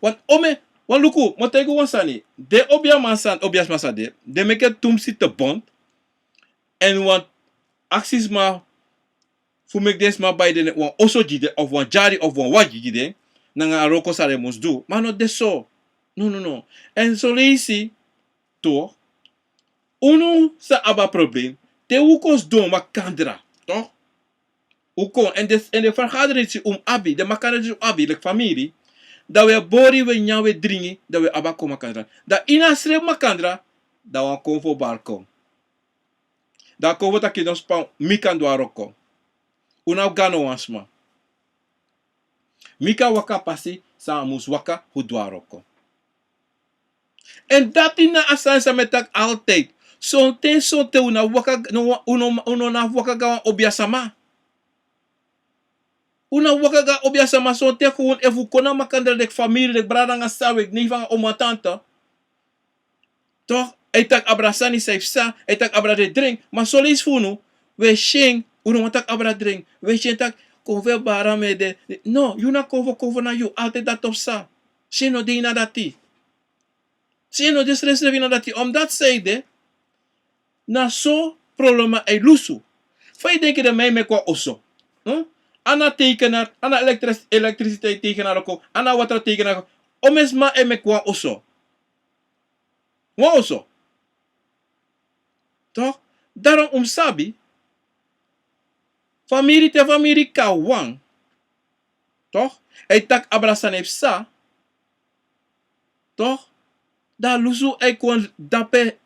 Want omeni, want luku, mi o taigi un wan sani, den obiasma san, obiasma san de, den meki tumsi te bond, èn wan aksi sma fu meki den sma bai den wan oso gi den, of wan dyari, of wan wagi gi den, nanga a wroko san den mus du. Ma a no de so. No, no, no. Èn son leisi, toch, unu sa abi a problem, te un kon sidon makandra, toch? Un kon, èn den, èn den vergadering disi un mus abi, den makandra disi un mus abi, leki famiri, dan un e bori, un e nyan, un e dringi, dan un e abi a kon makandra. Dan ini a srefi makandra, dan wan konfo bari kon. Dan a konfo taki no span, mi kan du a wroko. Un no abi go na wan sma. Mi kan waka a pasi san a mus waka fu du a wroko. Èn dati na a sani san mi e taki altijd. Sonten, sonten un no waka, no, un no, un no waka go na wan obiasama. Un no waka go na obiasama, sonten gewoon efu un kon na makandra leki famiri, leki brada nanga sisa, leki neef nanga oom, tante. Toch, a e taki abra sani san e psa, a e taki abra den dren, ma son leisi fu unu, un e si en, un no wani taki abra dren, un e si en taki, Konfo e bari a mi ede. No, yu na konfo, konfo na yu. Altijd dati o psa. Seni no de ini a dati. Seni no de srefsrefi ini a dati. Omdat san ede, na so problema e lusu. Fa yu denki den man e meki wan oso? Hm? A na tekenaar, a na elektris-, elektriciteit tekenaar kon, a na water tekenaar kon. Omeni sma e meki wan oso. Wan oso. Toch? Daarom un mus sabi. Famiri te famiri kan wan. Toch? A e taki abra sani e psa. Toch? Dan a lusu e kon dape.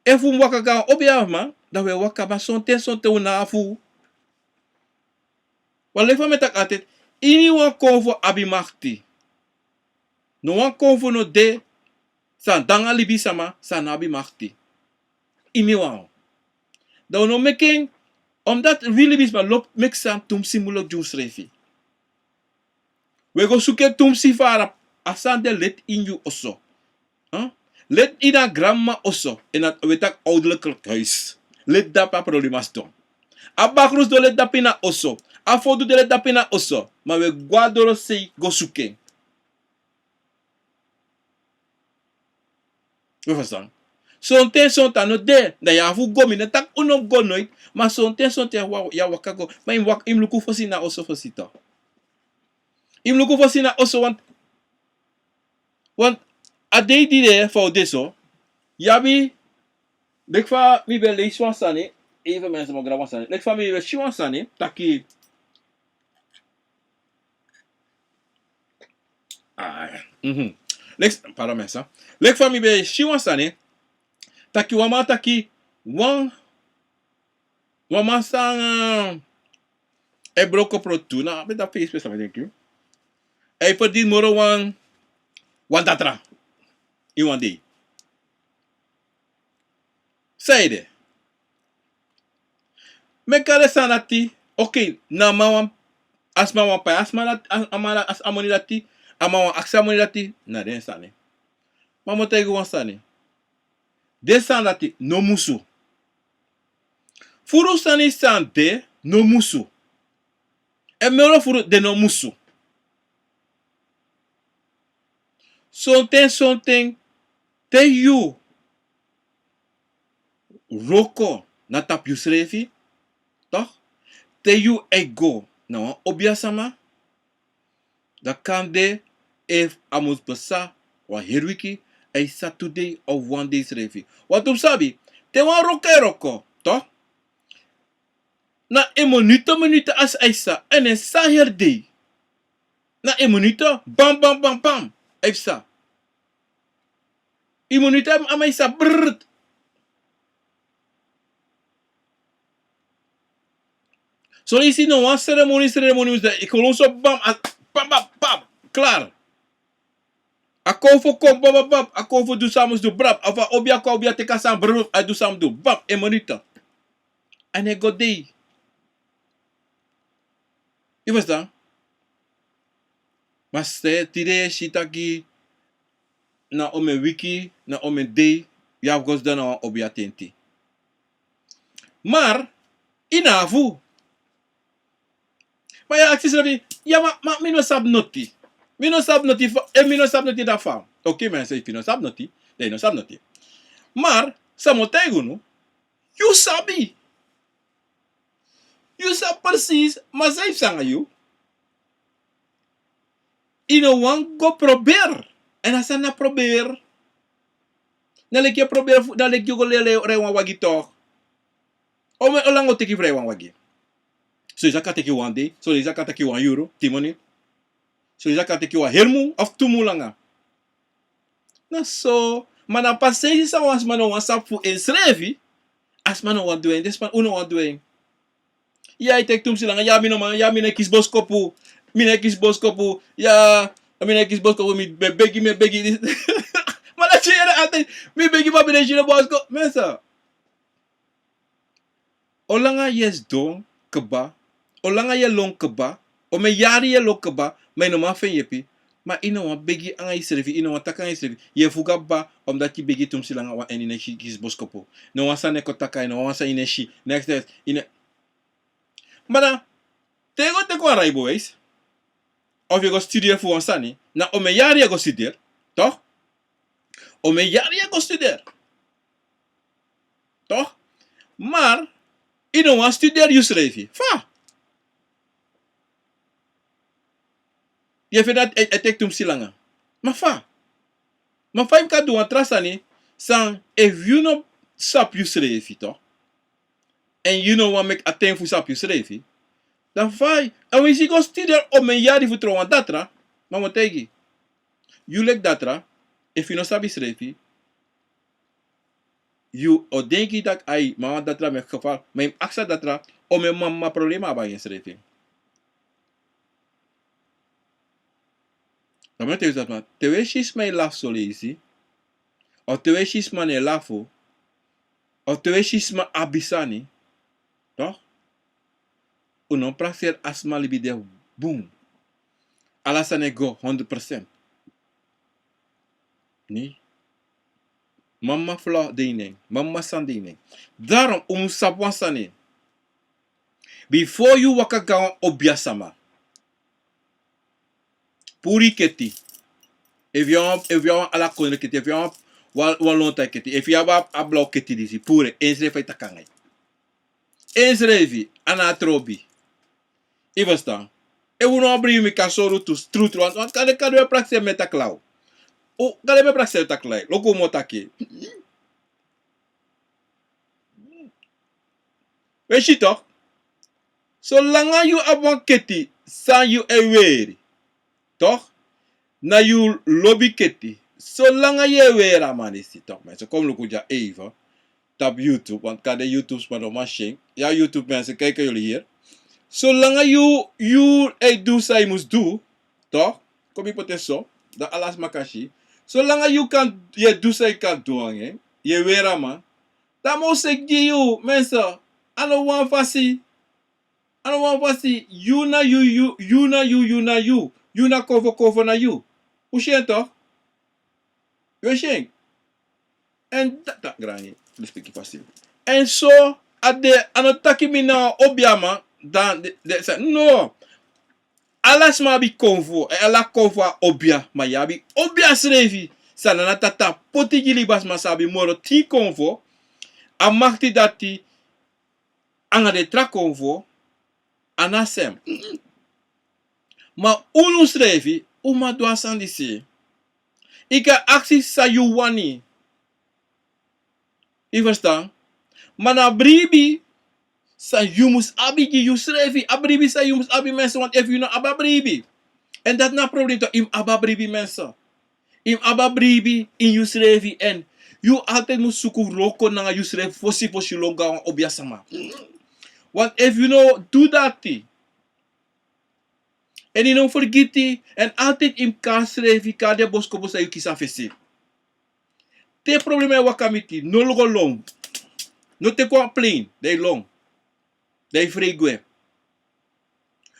Efu un waka kon na wan obiaman, dan un e waka, ma sonten, sonten un no abi fu. Wan leki fa mi e taki altijd, iniwan konfo abi makti. No wan konfo no de san de nanga libisma san no abi makti. Iniwan. Dan un no meki en, omdat wi libisma lobi meki sani tumsi muluk gi unsrefi. Un e go suku en tumsi fara, a sani de leti ini yu oso. Hm? Leti ini a granmama oso, en a, un e taki ouderlijk huis. Leti dape a problema sidon. A bakru sidon leti dape ini a oso. A fodu de leti dape ini a oso. Ma un e go na dorosei go suku en. Un ferstan? Sonten, sonten a no de. Dan yu abi fu go, mi no taki un no go noiti. Ma sonten, sonten yu a wa-, yu a waka go. Ma yu mus waka, yu mus luku fosi na oso fosi toch. Yu mus luku fosi na oso, want, want a dei di de fa un de so. Yu abi, leki fa mi ben leisi wan sani. Even mensen, mi o grab wan sani. Leki fa mi ben si wan sani. Taki. Ah, mhm. Leki, pardon mensen. Leki fa mi ben si wan sani. Taki wan man taki wan, wan man san, eh, e broko pro tu. Na, ben dati Facebook san mi denki. A e ferdini moro wan, wan datra. Ini wan dei. San ede? Meki a den sani dati, okay, na a man wani, a sma wani pai a sma dati, a, a man dati, a moni dati, a man wani aksi a moni dati, na den sani. Ma mi o taigi wan sani. Den sani dati no musu. Furu sani san de no musu. Èn moro furu den no musu. Sonten, sonten, te yu wroko na tapu yusrefi, toch? Te yu e go na wan obiasma, dan kande efu a mus pasa wan heri wiki, a e sa tu dei of wan dei srefi. Want un sabi, te wan wroko e wroko, toch? Na e minutu, minutu a sa e sa, èn a e sa heri dei. Na e minutu, bam, bam, bam, bam, a e sa. E minutu a man e sa, brrrt. Son leisi no wan seremoni, seremoni mus de, e kon lon so, bam, a, bam, bam, bam, klaar. A konfo kon, bab, bab, bab. A konfo du san a mus du, brab. Efu a obia kon, a obia teki a sani, brab, a du san a mus du, bab, e minutu. Èn a e go dei. Yu ferstan? Ma tide yu e si taki na omeni wiki, na omeni dei, yu abi go sidon na wan obia tenti. Maar, yu no abi fu. Ma yu e aksi yusrefi, ya ma, ma mi no sabi noti. Mi no sabi noti fa, efu mi no sabi noti dan fa. Oké, mensen, efu yu no sabi noti, dan yu no sabi noti. Maar, san mi o taigi unu, yu sabi. Yu sabi precies, ma san yu sabi nanga yu. Yu no wani go probeer. Èn a sani na probeer. Na leki yu e probeer fu, na leki yu go leli rij wan wagi toch. Omeni, olanga o teki fu rij wan wagi? Son leisi a kan teki wan dei, son leisi a kan teki wan yuru, tin minute. Son leisi a kan teki wan heri mun of tu mun langa. Na so, ma na a pasensi san wan sma no wani sabi fu ensrefi, a sma no wani du en, den sma, un no wani du en. Ya, yu teki tumsi langa, ya, mi no man, ya, mi no e kisi boskopu, mi no e kisi boskopu, ya, mi no e kisi boskopu, mi be-, begi, mi e begi. Ma dati yu e yere altijd, mi begi, ma mi no e si no boskopu. Mensen, olanga yu e sidon kaba, olanga yu e lon kaba, omeni yari yu e lon kaba, ma yu no man feni yepi, ma yu no wani begi nanga yusrefi, yu no wani taki nanga yusrefi, yu e fuga kaba, omdat yu begi tumsi langa, wan, èn yu no e si, kisi boskopu. No wan sani e kon taki, yu no wan sani, yu no e si, next, next, yu no. Ma dan, Te yu go teki wan rijbewijs, of yu go studeri fu wan sani, na omeni yari yu e go studeri, toch? Omeni yari yu e go studeri, toch? Maar yu no wani studeri yusrefi. Fa? Yu e feni dati e, e teki tumsi langa. Ma fa? Ma fa yu kan du wan tra sani san efu yu no sabi yusrefi, toch? Èn yu no wani meki a ten fu sabi yusrefi, dan fa yu, èn winsi yu go studeri omeni yari fu tron wan datra, ma mi o taigi yu, yu leki datra, efu yu no sabi yusrefi, yu o denki taki ai, ma wan datra mi e geval, ma yu mus aksi a datra, omeni mama problema a abi nanga ensrefi. Dan mi e taigi yu dati, ma te wi e si sma e lafu soleisi, of te wi e si sma no e lafu, of te wi e si sma abi sani, toch? Un no prakseri a sma libi de bun. Ala sani e go honderd procent. Nee. Mama fla de ini en, mama sani de ini en. Daarom un mus sabi wan sani. Before yu waka go na wan obiasma, puru yu keti. Efu yu abi, efu yu abi wan ala kondre keti, efu yu abi wan, wan lontu keti, efu yu abi a, a blaw keti disi, puru en, ensrefi fa yu taki nanga en. Ensrefi, a no abi trobi. Yu e ferstan? Efu un no abi bribi mi kan sori un tu, trutru, want, want kande, kande mi e prakseri mi e taki law. O, kande mi e prakseri taki law. Luku un mu taki. Wi e si toch? Solanga yu abi wan keti san yu e weri, toch? Na yu lobi keti. Solanga yu e weri a man disi, toch? Mensen, kon luku dya even tapu YouTube, want kande YouTube sma no man si en. Ya, YouTube mensen, kijk jullie hier. Solanga yu, yu e du san yu mus du, toch? Kon mi poti en so, dan ala sma kan si. Solanga yu kan, yu e du san yu kan du nanga en, yu e weri a man, dan mi o seti gi yu, mensen. A no wan fasi. A no wan fasi. Yu na yu, yu, yu na yu, yu na yu. Yu na konfo, konfo na yu. Un si en toch? Yu e si en? Èn da, da, grangi, respeki fasi. Èn so a de, a no taki mi na obiasma, dan de, de, sa, no. Ala sma abi konfo, èn ala konfo a obia, ma yu abi obia srefi. San Nana Tata poti gi libisma san abi moro tin konfo, a makti dati anga den tra konfo, a no a sem. Ma unu srefi, un man du a sani disi. Yu kan aksi san yu wani. Yu e ferstan? Ma na a bribi san yu mus abi gi yusrefi, a bribi san yu mus abi, mensen, want efu yu no abi a bribi, èn dati na a problem toch, yu mus abi a bribi, mensen. Yu mus abi a bribi ini yusrefi, èn yu altijd mus suku wroko nanga yusrefi fosi, fosi yu lon go na wan obiasma. Want efu yu no du dati, èn yu no fergiti, èn altijd yu mus kari srefi, kari den boskopu san yu kisi na fesi. Te problema e waka miti, no go lon. No teki wan plane, dan yu lon. Dan yu frei gwe.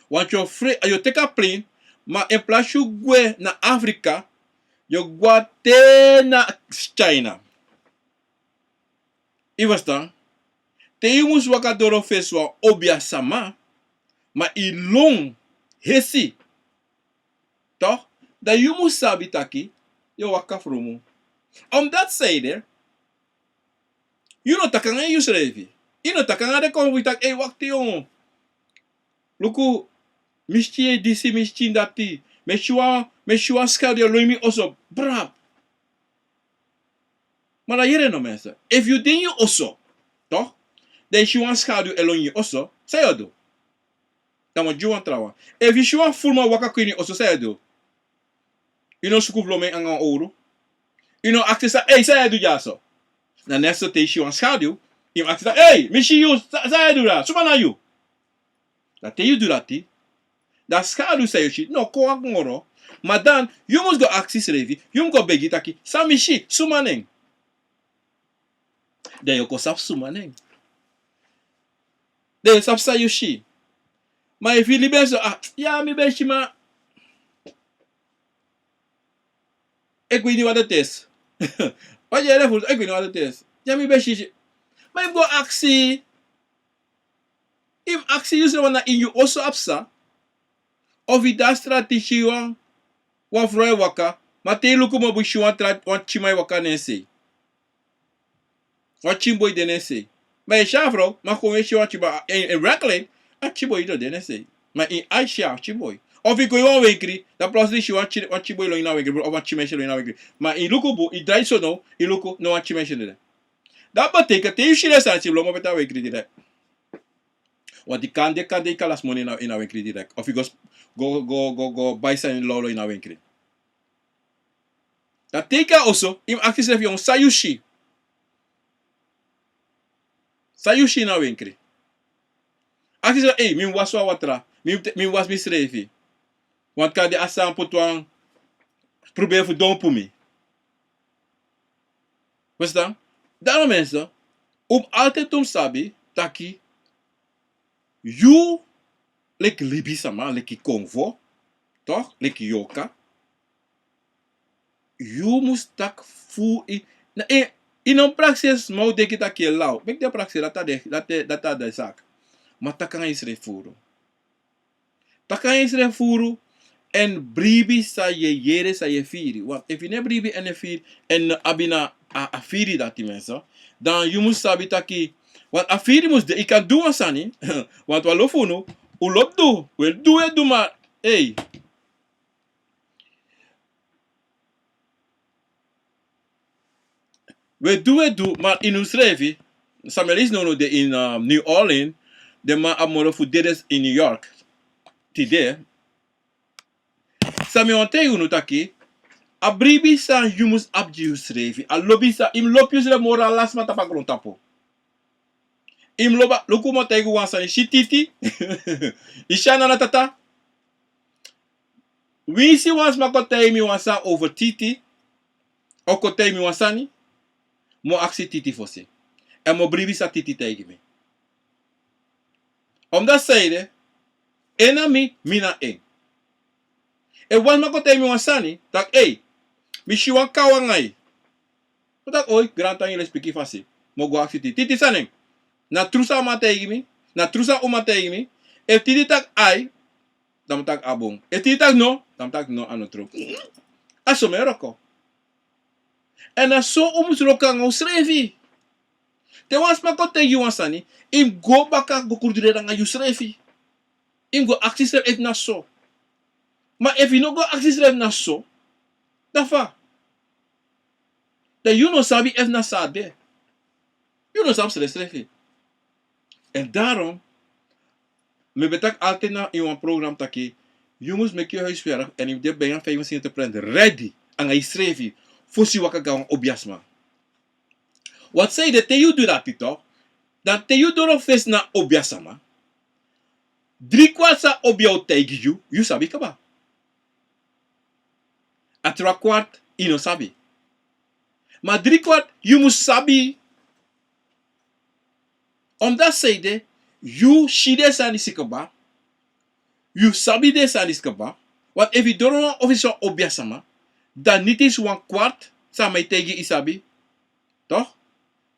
Want yu o frei, yu o teki a plane, ma in plaats yu gwe na Afrika, yu o gwe te na China. Yu e ferstan? Te yu mus waka doro fesi wan obiasma, ma yu lon hesi, toch? Dan yu mus sabi taki yu o waka frumu. Omdat, san ede, yu no taki nanga yusrefi. Yu no taki nanga den konfo, yu taki: "Ei, wakti, yon. Luku, mi si yu e disi, mi si yu e dati. Mi e si wan, mi e si wan schaduw e lon ini mi oso." Brap. Ma dan yere no, mensen. Efu yu de ini yu oso, toch? Dan yu si wan schaduw e lon ini yu oso, san yu o du? Dan mi o gi yu wan trawan. Efu yu si wan furu man waka kon ini yu oso, san yu o du? Yu no suku vlomen anga wan owru? Yu no aksi san, "Ei, san yu e du dyaso?" Na next te yu si wan schaduw, yu mus aksi san, "Ei, mi si yu, sa-, san yu e du dya? Suma na yu?" Dan te yu du dati, dan a schaduw san yu si no kon waka moro. Ma dan yu mus go aksi yusrefi, yu mus go begi taki: "San mi si, suma na en?" Dan yu o kon sabi suma na en. Dan yu o sabi san yu si. Ma efu yu libi en so, ah, ya mi ben si, ma e gwe ini wan dati esi. Wan yere fu, e gwe ini wan dati esi. Ya mi ben si, si. Ma yu mus go aksi. Yu mus aksi yusrefi wan na ini yu oso a psa. Of yu de a strati yu si wan, wan frow e waka, ma te yu luku mobi yu si wan tra, wan tyiman e waka na en sei. Wan tyin boi de na en sei. Ma yu e si a frow, ma kon yu e si wan tyin boi, en, en werkelijk, a tyin boi no de na en sei. Ma ini ai si a tyin boi. Of yu go ini wan wenkri, dan plotseling yu si wan tyin, wan tyin boi lon ini a wenkri, of wan tyin meisje lon ini a wenkri. Ma yu luku bun, yu drai so now, yu luku, no wan tyin meisje no de. Dati betekent, te yu si den sani, yu lobi mus beta wenkri direct. Want yu kan de, kan de yu kan lasi moni ini a, ini a wenkri direct. Of yu go, go, go, go bai sani lawlaw ini a wenkri. Dan te yu kon a oso, yu mus aksi yusrefi, san yu si? San yu si ini a wenkri? Aksi yusrefi, ei, mi mus wasi wan watra, mi mus, mi mus wasi misrefi. Want kande a sani poti wan, pruberi fu dompu mi. Verstaan? Daarom mensen, un mus altijd un sabi taki yu leki libisma, leki konfo, toch? Leki yorka. Yu mus taki fu i, na e, i no prakseri sma o denki taki yu e law. Meki den prakseri, dati a de, dati, dati a de saka. Ma taki nanga yusrefi furu. Taki nanga yusrefi furu, èn bribi san yu e yere, san yu e firi. Want efu yu no e bribi èn yu e firi, èn yu no abi na a, a firi dati mensen, dan yu mus sabi taki, want a firi mus de, yu kan du wan sani, want wan lo fu unu, un lobi du, un e du, un e du ma, ei. Un e du, un e du, ma ini unsrefi, san mi e leisi now, now de ini, uh, New Orleans, den man abi moro fu dede ini New York. Tide. San mi wani taigi unu taki, a bribi san yu mus abi gi yusrefi, a lobi san, yu mus lobi yusrefi moro dan ala sma tapu a grontapu. Yu mus lobi, luku mi o taigi wan sani, si Titi. Yu si a nana tata. Winsi wan sma kon taigi mi wan sani over Titi, o kon taigi mi wan sani, mi o aksi Titi fosi. Èn mi o bribi san Titi taigi mi. Omdat sanede, en na mi, mi na en. Efu wan sma kon taigi mi wan sani, taki, ei, mi si wan kaw nanga yu. Mi o taki, oi, grantangi, lespeki fasi. Mi o go aksi Titi. Titi, san na en? Na tru san a man taigi mi? Na tru san a uman taigi mi? Efu Titi taki ai, dan mi o taki a bun. Efu Titi taki no, dan mi o taki no, a no tru. A so mi e wroko. Èn na so un mus wroko nanga unsrefi. Te wan sma kon taigi yu wan sani, yu mus go baka go krudreri nanga yusrefi. Yu mus go aksi yusrefi efu na so. Ma efu yu no go aksi yusrefi efu na so, dan fa? Dan yu no sabi efu na so a de. Yu no sabi srefsrefi. Èn daarom, mi ben taki altijd na ini wan program taki, yu mus meki yu huiswerk èn yu de bijna vijfenzeventig procent ready nanga yusrefi fosi yu waka go na wan obiasma. Want sanede te yu du dati toch, dan te yu doro fesi na obiasma, drie kwart san obia o taigi yu, yu sabi kaba. A trois kwart, yu no sabi. Ma drie kwart, yu mus sabi. Omdat sanede, yu si den sani disi kaba, yu sabi den sani disi kaba, want efu yu doro na wan ofisi fu wan obiasma, dan niti wan kwart san a man e taigi yu sabi. Toch?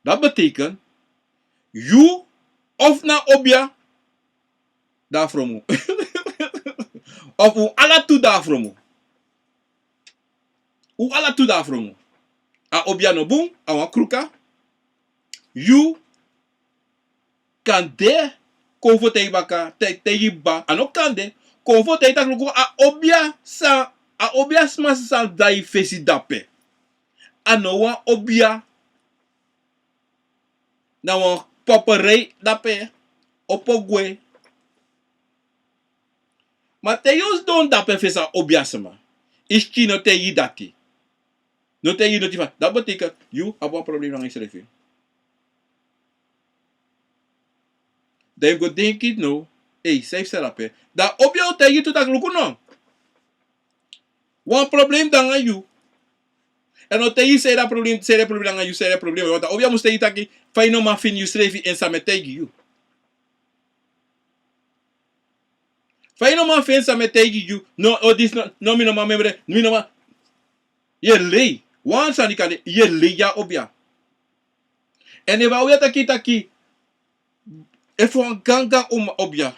Dat betekent, yu of na obia, dan a fromu. Of un ala tu dan a fromu. Un ala tu dan a fromu. A obia no bun, a wan kruka. Yu kande kon fu taigi baka, tai-, taigi baka, a no kande, kon fu taigi taki luku a obia san, a obiasma san de na yu fesi dape. A no wan obia na wan poperei dape, opo gwe. Ma te yu sidon dape fesi a obiasma, yu skin no taigi yu dati. No taigi yu noti fa. Dat betekent, yu abi wan problem nanga yusrefi. Dan yu go denki now, ei, san yu psa dape. Dan obia o taigi yu tu taki luku no. Wan problem de nanga yu. Èn a o taigi yu sanede a problem, sanede a problem nanga yu, sanede a problem. Want a obia mus taigi yu taki, fa yu no man feni yusrefi èn san mi e taigi yu. Fa yu no man feni san mi e taigi yu, no, o disi no, no, mi no man memre, mi no man. Yu e lei, wan sani kande, yu e lei gi a obia. Èn efu a obia taki, taki, Efu wan gangan uma obia,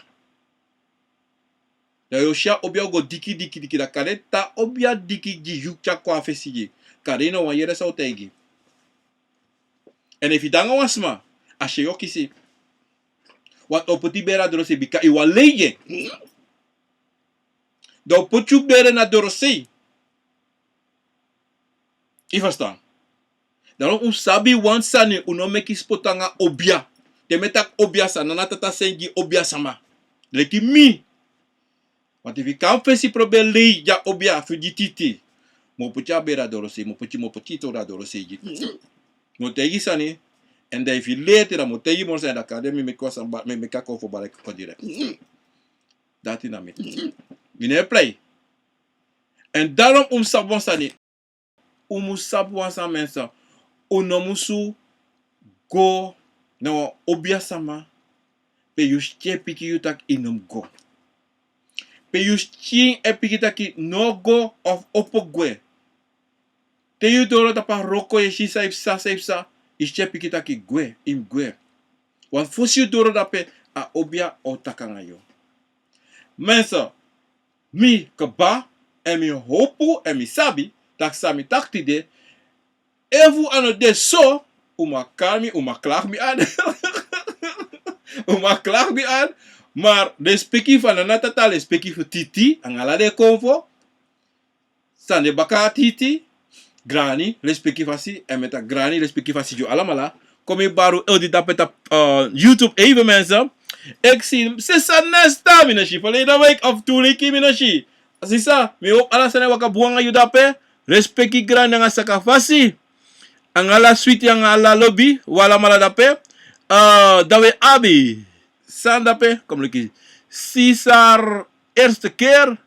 dan yu o si a obia o go diki diki diki, dan kande te a obia diki gi yu tyari kon na fesi gi. Kande yu no wani yere san un taigi. Èn efu yu de nanga wan sma, a si en yu o kisi. Want a o poti bere na dorosei bika yu wani lei gi en. Dan a o poti yu bere na dorosei. Yu ferstan? Dan un sabi wan sani, un no meki spotu nanga obia. Te mi e taki obia sani, na a tata seni gi obia sama. Leki mi. Want efu yu kon na fesi probeer lei gi a obia fu gi titi, mi o poti a bere na dorosei, mi o poti, mi o poti yu tori na dorosei gi. Mi o taigi yu sani, èn dan efu yu leri, dan mi o taigi yu moro sani, dan kande mi meki wan sani, mi meki a kon fu bari kon direct. Dati na mi. Mi no e plei. Èn daarom un mus sabi wan sani. Un mus sabi wan sani, mensen. Un no musu go na wan obia sama pe yu skin e piki yu taki yu no mus go. Pe yu skin e piki taki no go of opo gwe. Te yu doro tapu a wroko, yu e si san yu psa, san yu psa, yu skin e piki taki gwe, yu mus gwe. Want fosi yu doro dape, a obia o taki nanga yu. Mensen, mi kaba, èn mi howpu, èn mi sabi taki san mi taki tide, efu a no de so, un man kari mi, un man klagi mi an. Un man klagi mi an, maar lespeki fu a nana, tata, lespeki fu titi, nanga ala den konfo san de baka titi, grani, lespeki fasi, èn mi e taki grani, lespeki fasi gi un alamala. Kon mi bari un odi dape tapu, eh, YouTube even, mensen. Eksi, sisa Nesta, mi no si. Verleden week of two weken mi no si. Sisa, mi howpu ala sani e waka bun nanga yu dape. Lespeki grani nanga saka fasi. Nanga ala switi, nanga ala lobi, un alamala dape. Eh, dan wi abi san dape, kon mi luku. Cesar, eerste keer.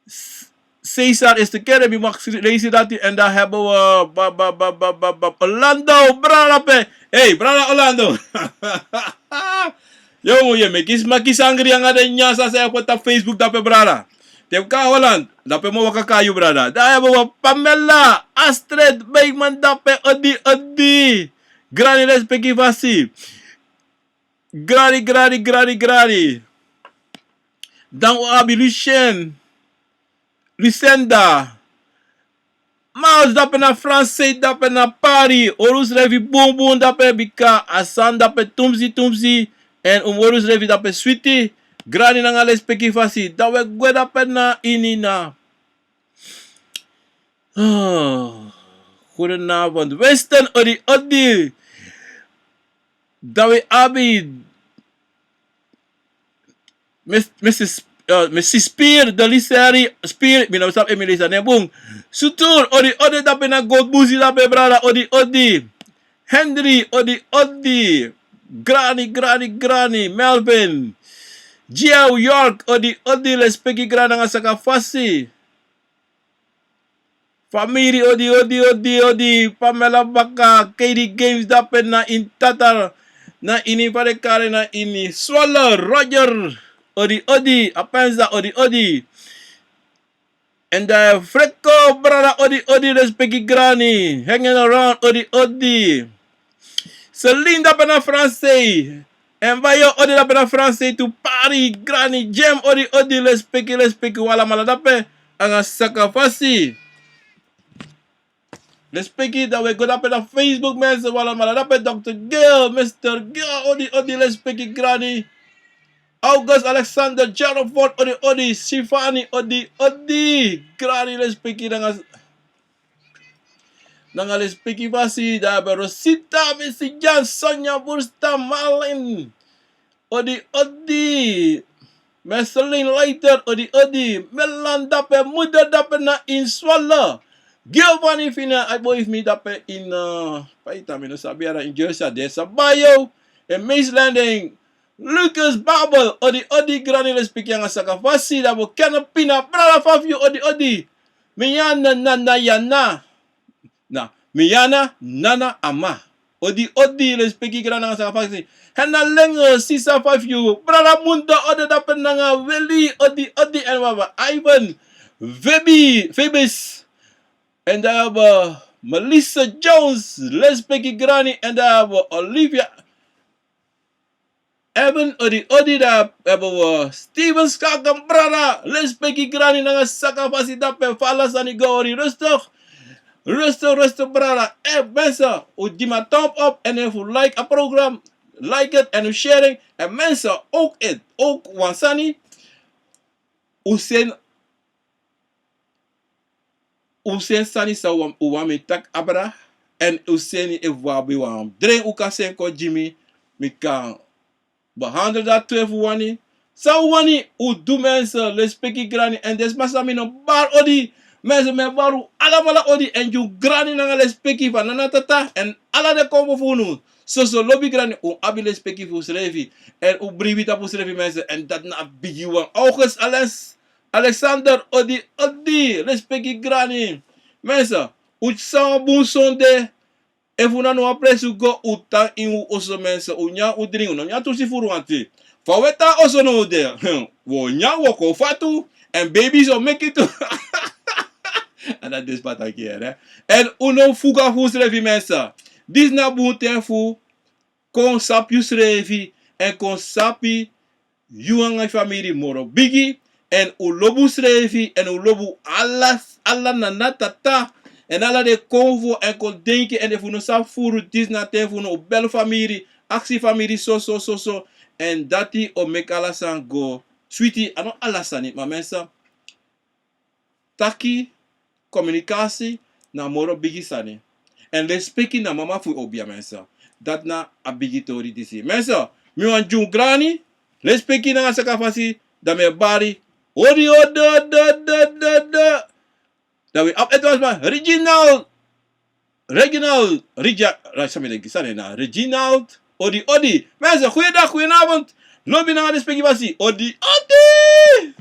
S-, Cesar is de kere, mi mag lezen dat. En dan hebben we ba, ba, ba, ba, ba, ba, Orlando, brada dape. Hey, brada Orlando. Yo, yu e meki sma kisi angri nanga den nyansa san yu e poti na Facebook dape, brada. Te mi kon na Holland, dape mi o waka kari yu, brada. Dan hebben we Pamela, Astrid, Beekman dape, odi, odi. Grani, lespeki fasi. Grani, grani, grani, grani. Dan wi abi Lucien, Lucenda. Miles dape na Fransei, dape na Paris. Hori unsrefi bunbun dape, bika a sani dape tumsi tumsi. Èn un mus hori unsrefi dape switi. Grani nanga lespeki fasi. Dan wi e gwe dape na ini na. Ah, goedenavond. Winston, odi, odi. Dan wi abi Mis-, misis, eh, misis Spir, Deliseri Spir, mi no sabi efu mi e leisi a nen bun. Sutur, odi, odi dape na Gold Busi dape, brada, odi, odi. Henry, odi, odi. Grani, grani, grani. Melvin. Gio York, odi, odi, lespeki grani nanga saka fasi. Famiri, odi, odi, odi, odi. Pamela baka, K D Games dape na ini Tatar. Na ini, fa den kari en, na ini Swallow, Roger. Odi, odi, Apenza, odi, odi. En dan Frecko, brada, odi, odi, lespeki grani. Hanging around, odi, odi. Celine dape na Fransei. En Bayo, odi, dape na Fransei tu. Pari, grani, Jem, odi, odi, lespeki, lespeki, un alamala dape. Nanga saka fasi. Lespeki, dan wi e go dape na Facebook, mensen, un alamala dape. Dokter Gil, Mister Gil, odi, odi, lespeki grani. August Alexander Jarofort, odi, odi, Sifani, odi, odi. Grani, lespeki nanga nanga lespeki fasi, dan wi abi Rosita, Misi Jan, Sonia Bursta, Marlin. Odi, odi. Marceline Leiter, odi, odi. Melan dape, moeder dape na ini Swallow. Giovanni Fina, a boi fu mi dape ini, eh, Paita, mi no sabi, a na ini Jersey, a de Sabayo. En Mace Landing. Lucas Babel, odi, odi, grani, lespeki nanga saka fasi, dan wi abi Kenneth Pina, brada, fa fu yu, odi, odi. Miana, na, na, yana. Na, Miana, nana, ama. Odi, odi, lespeki grani nanga saka fasi. Hena Lenge, sisa, fa fu yu. Brada Mundo, odi dape nanga Willy, odi, odi, en wi abi Ivan, Fabi, Fabis. En dan wi abi Melissa Jones, lespeki grani. En dan wi abi Olivia. Eben odi odi, dan hebben we Steven Schaken, brada. Lespeki grani nanga saka fasi dape, fa ala sani go ori, rustig. Rustig, rustig, brada. Eh, mensen, u gi mi a thumb up en efu like a program, like het en u sharing. En mensen, ook het, ook wan sani. U send u send sani san u wani mi taki abra. En u send efu u abi wan dren u kan send kon gi mi. Mi kan behandel dati tu efu u wani. San u wani u du, mensen, lespeki grani. En den sma san mi no bari odi, mensen, mi e bari u alamala odi en gi u grani nanga lespeki fu a nana, tata en ala den konfo fu unu. Soso lobi grani, un abi lespeki fu unsrefi. En un bribi tapu unsrefi, mensen, en dati na a bigi wan. August Alex, Alexander, odi odi, lespeki grani. Mensen, un san wan bun sonde. Efu na no wan presi un go, un tan ini un oso, mensen, un nyan, un dringi, un no nyan tu sifuru wanti. Fa un e tan oso now de, wi o nyan, wi o kon fatu, en baby o meki tu. A dati den sma taki, hè. En un no fuga fu unsrefi, mensen. Disi na bun ten fu kon sabi yusrefi en kon sabi yu nanga yu famiri moro bigi. En un lobi unsrefi en un lobi un ala, ala nana, tata en ala den konfo en kon denki. En efu un no sabi furu, disi na ten fu un, un bel famiri, aksi famiri so so so so. En dati o meki ala sani go switi. A no ala sani, ma mensen, taki, kominikasi na moro bigi sani. En lespeki na mama fu obia, mensen. Dati na a bigi tori disi, mensen. Mi wani gi un grani lespeki nanga saka fasi, dan mi e bari odi odi odi odi odi odi. Dan wi abi ete wan sma, Reginald. Reginald, Regia, san mi denki san na Reginald. Odi odi, mensen, goeiedag, goedenavond. Lobi nanga lespeki fasi, odi odi.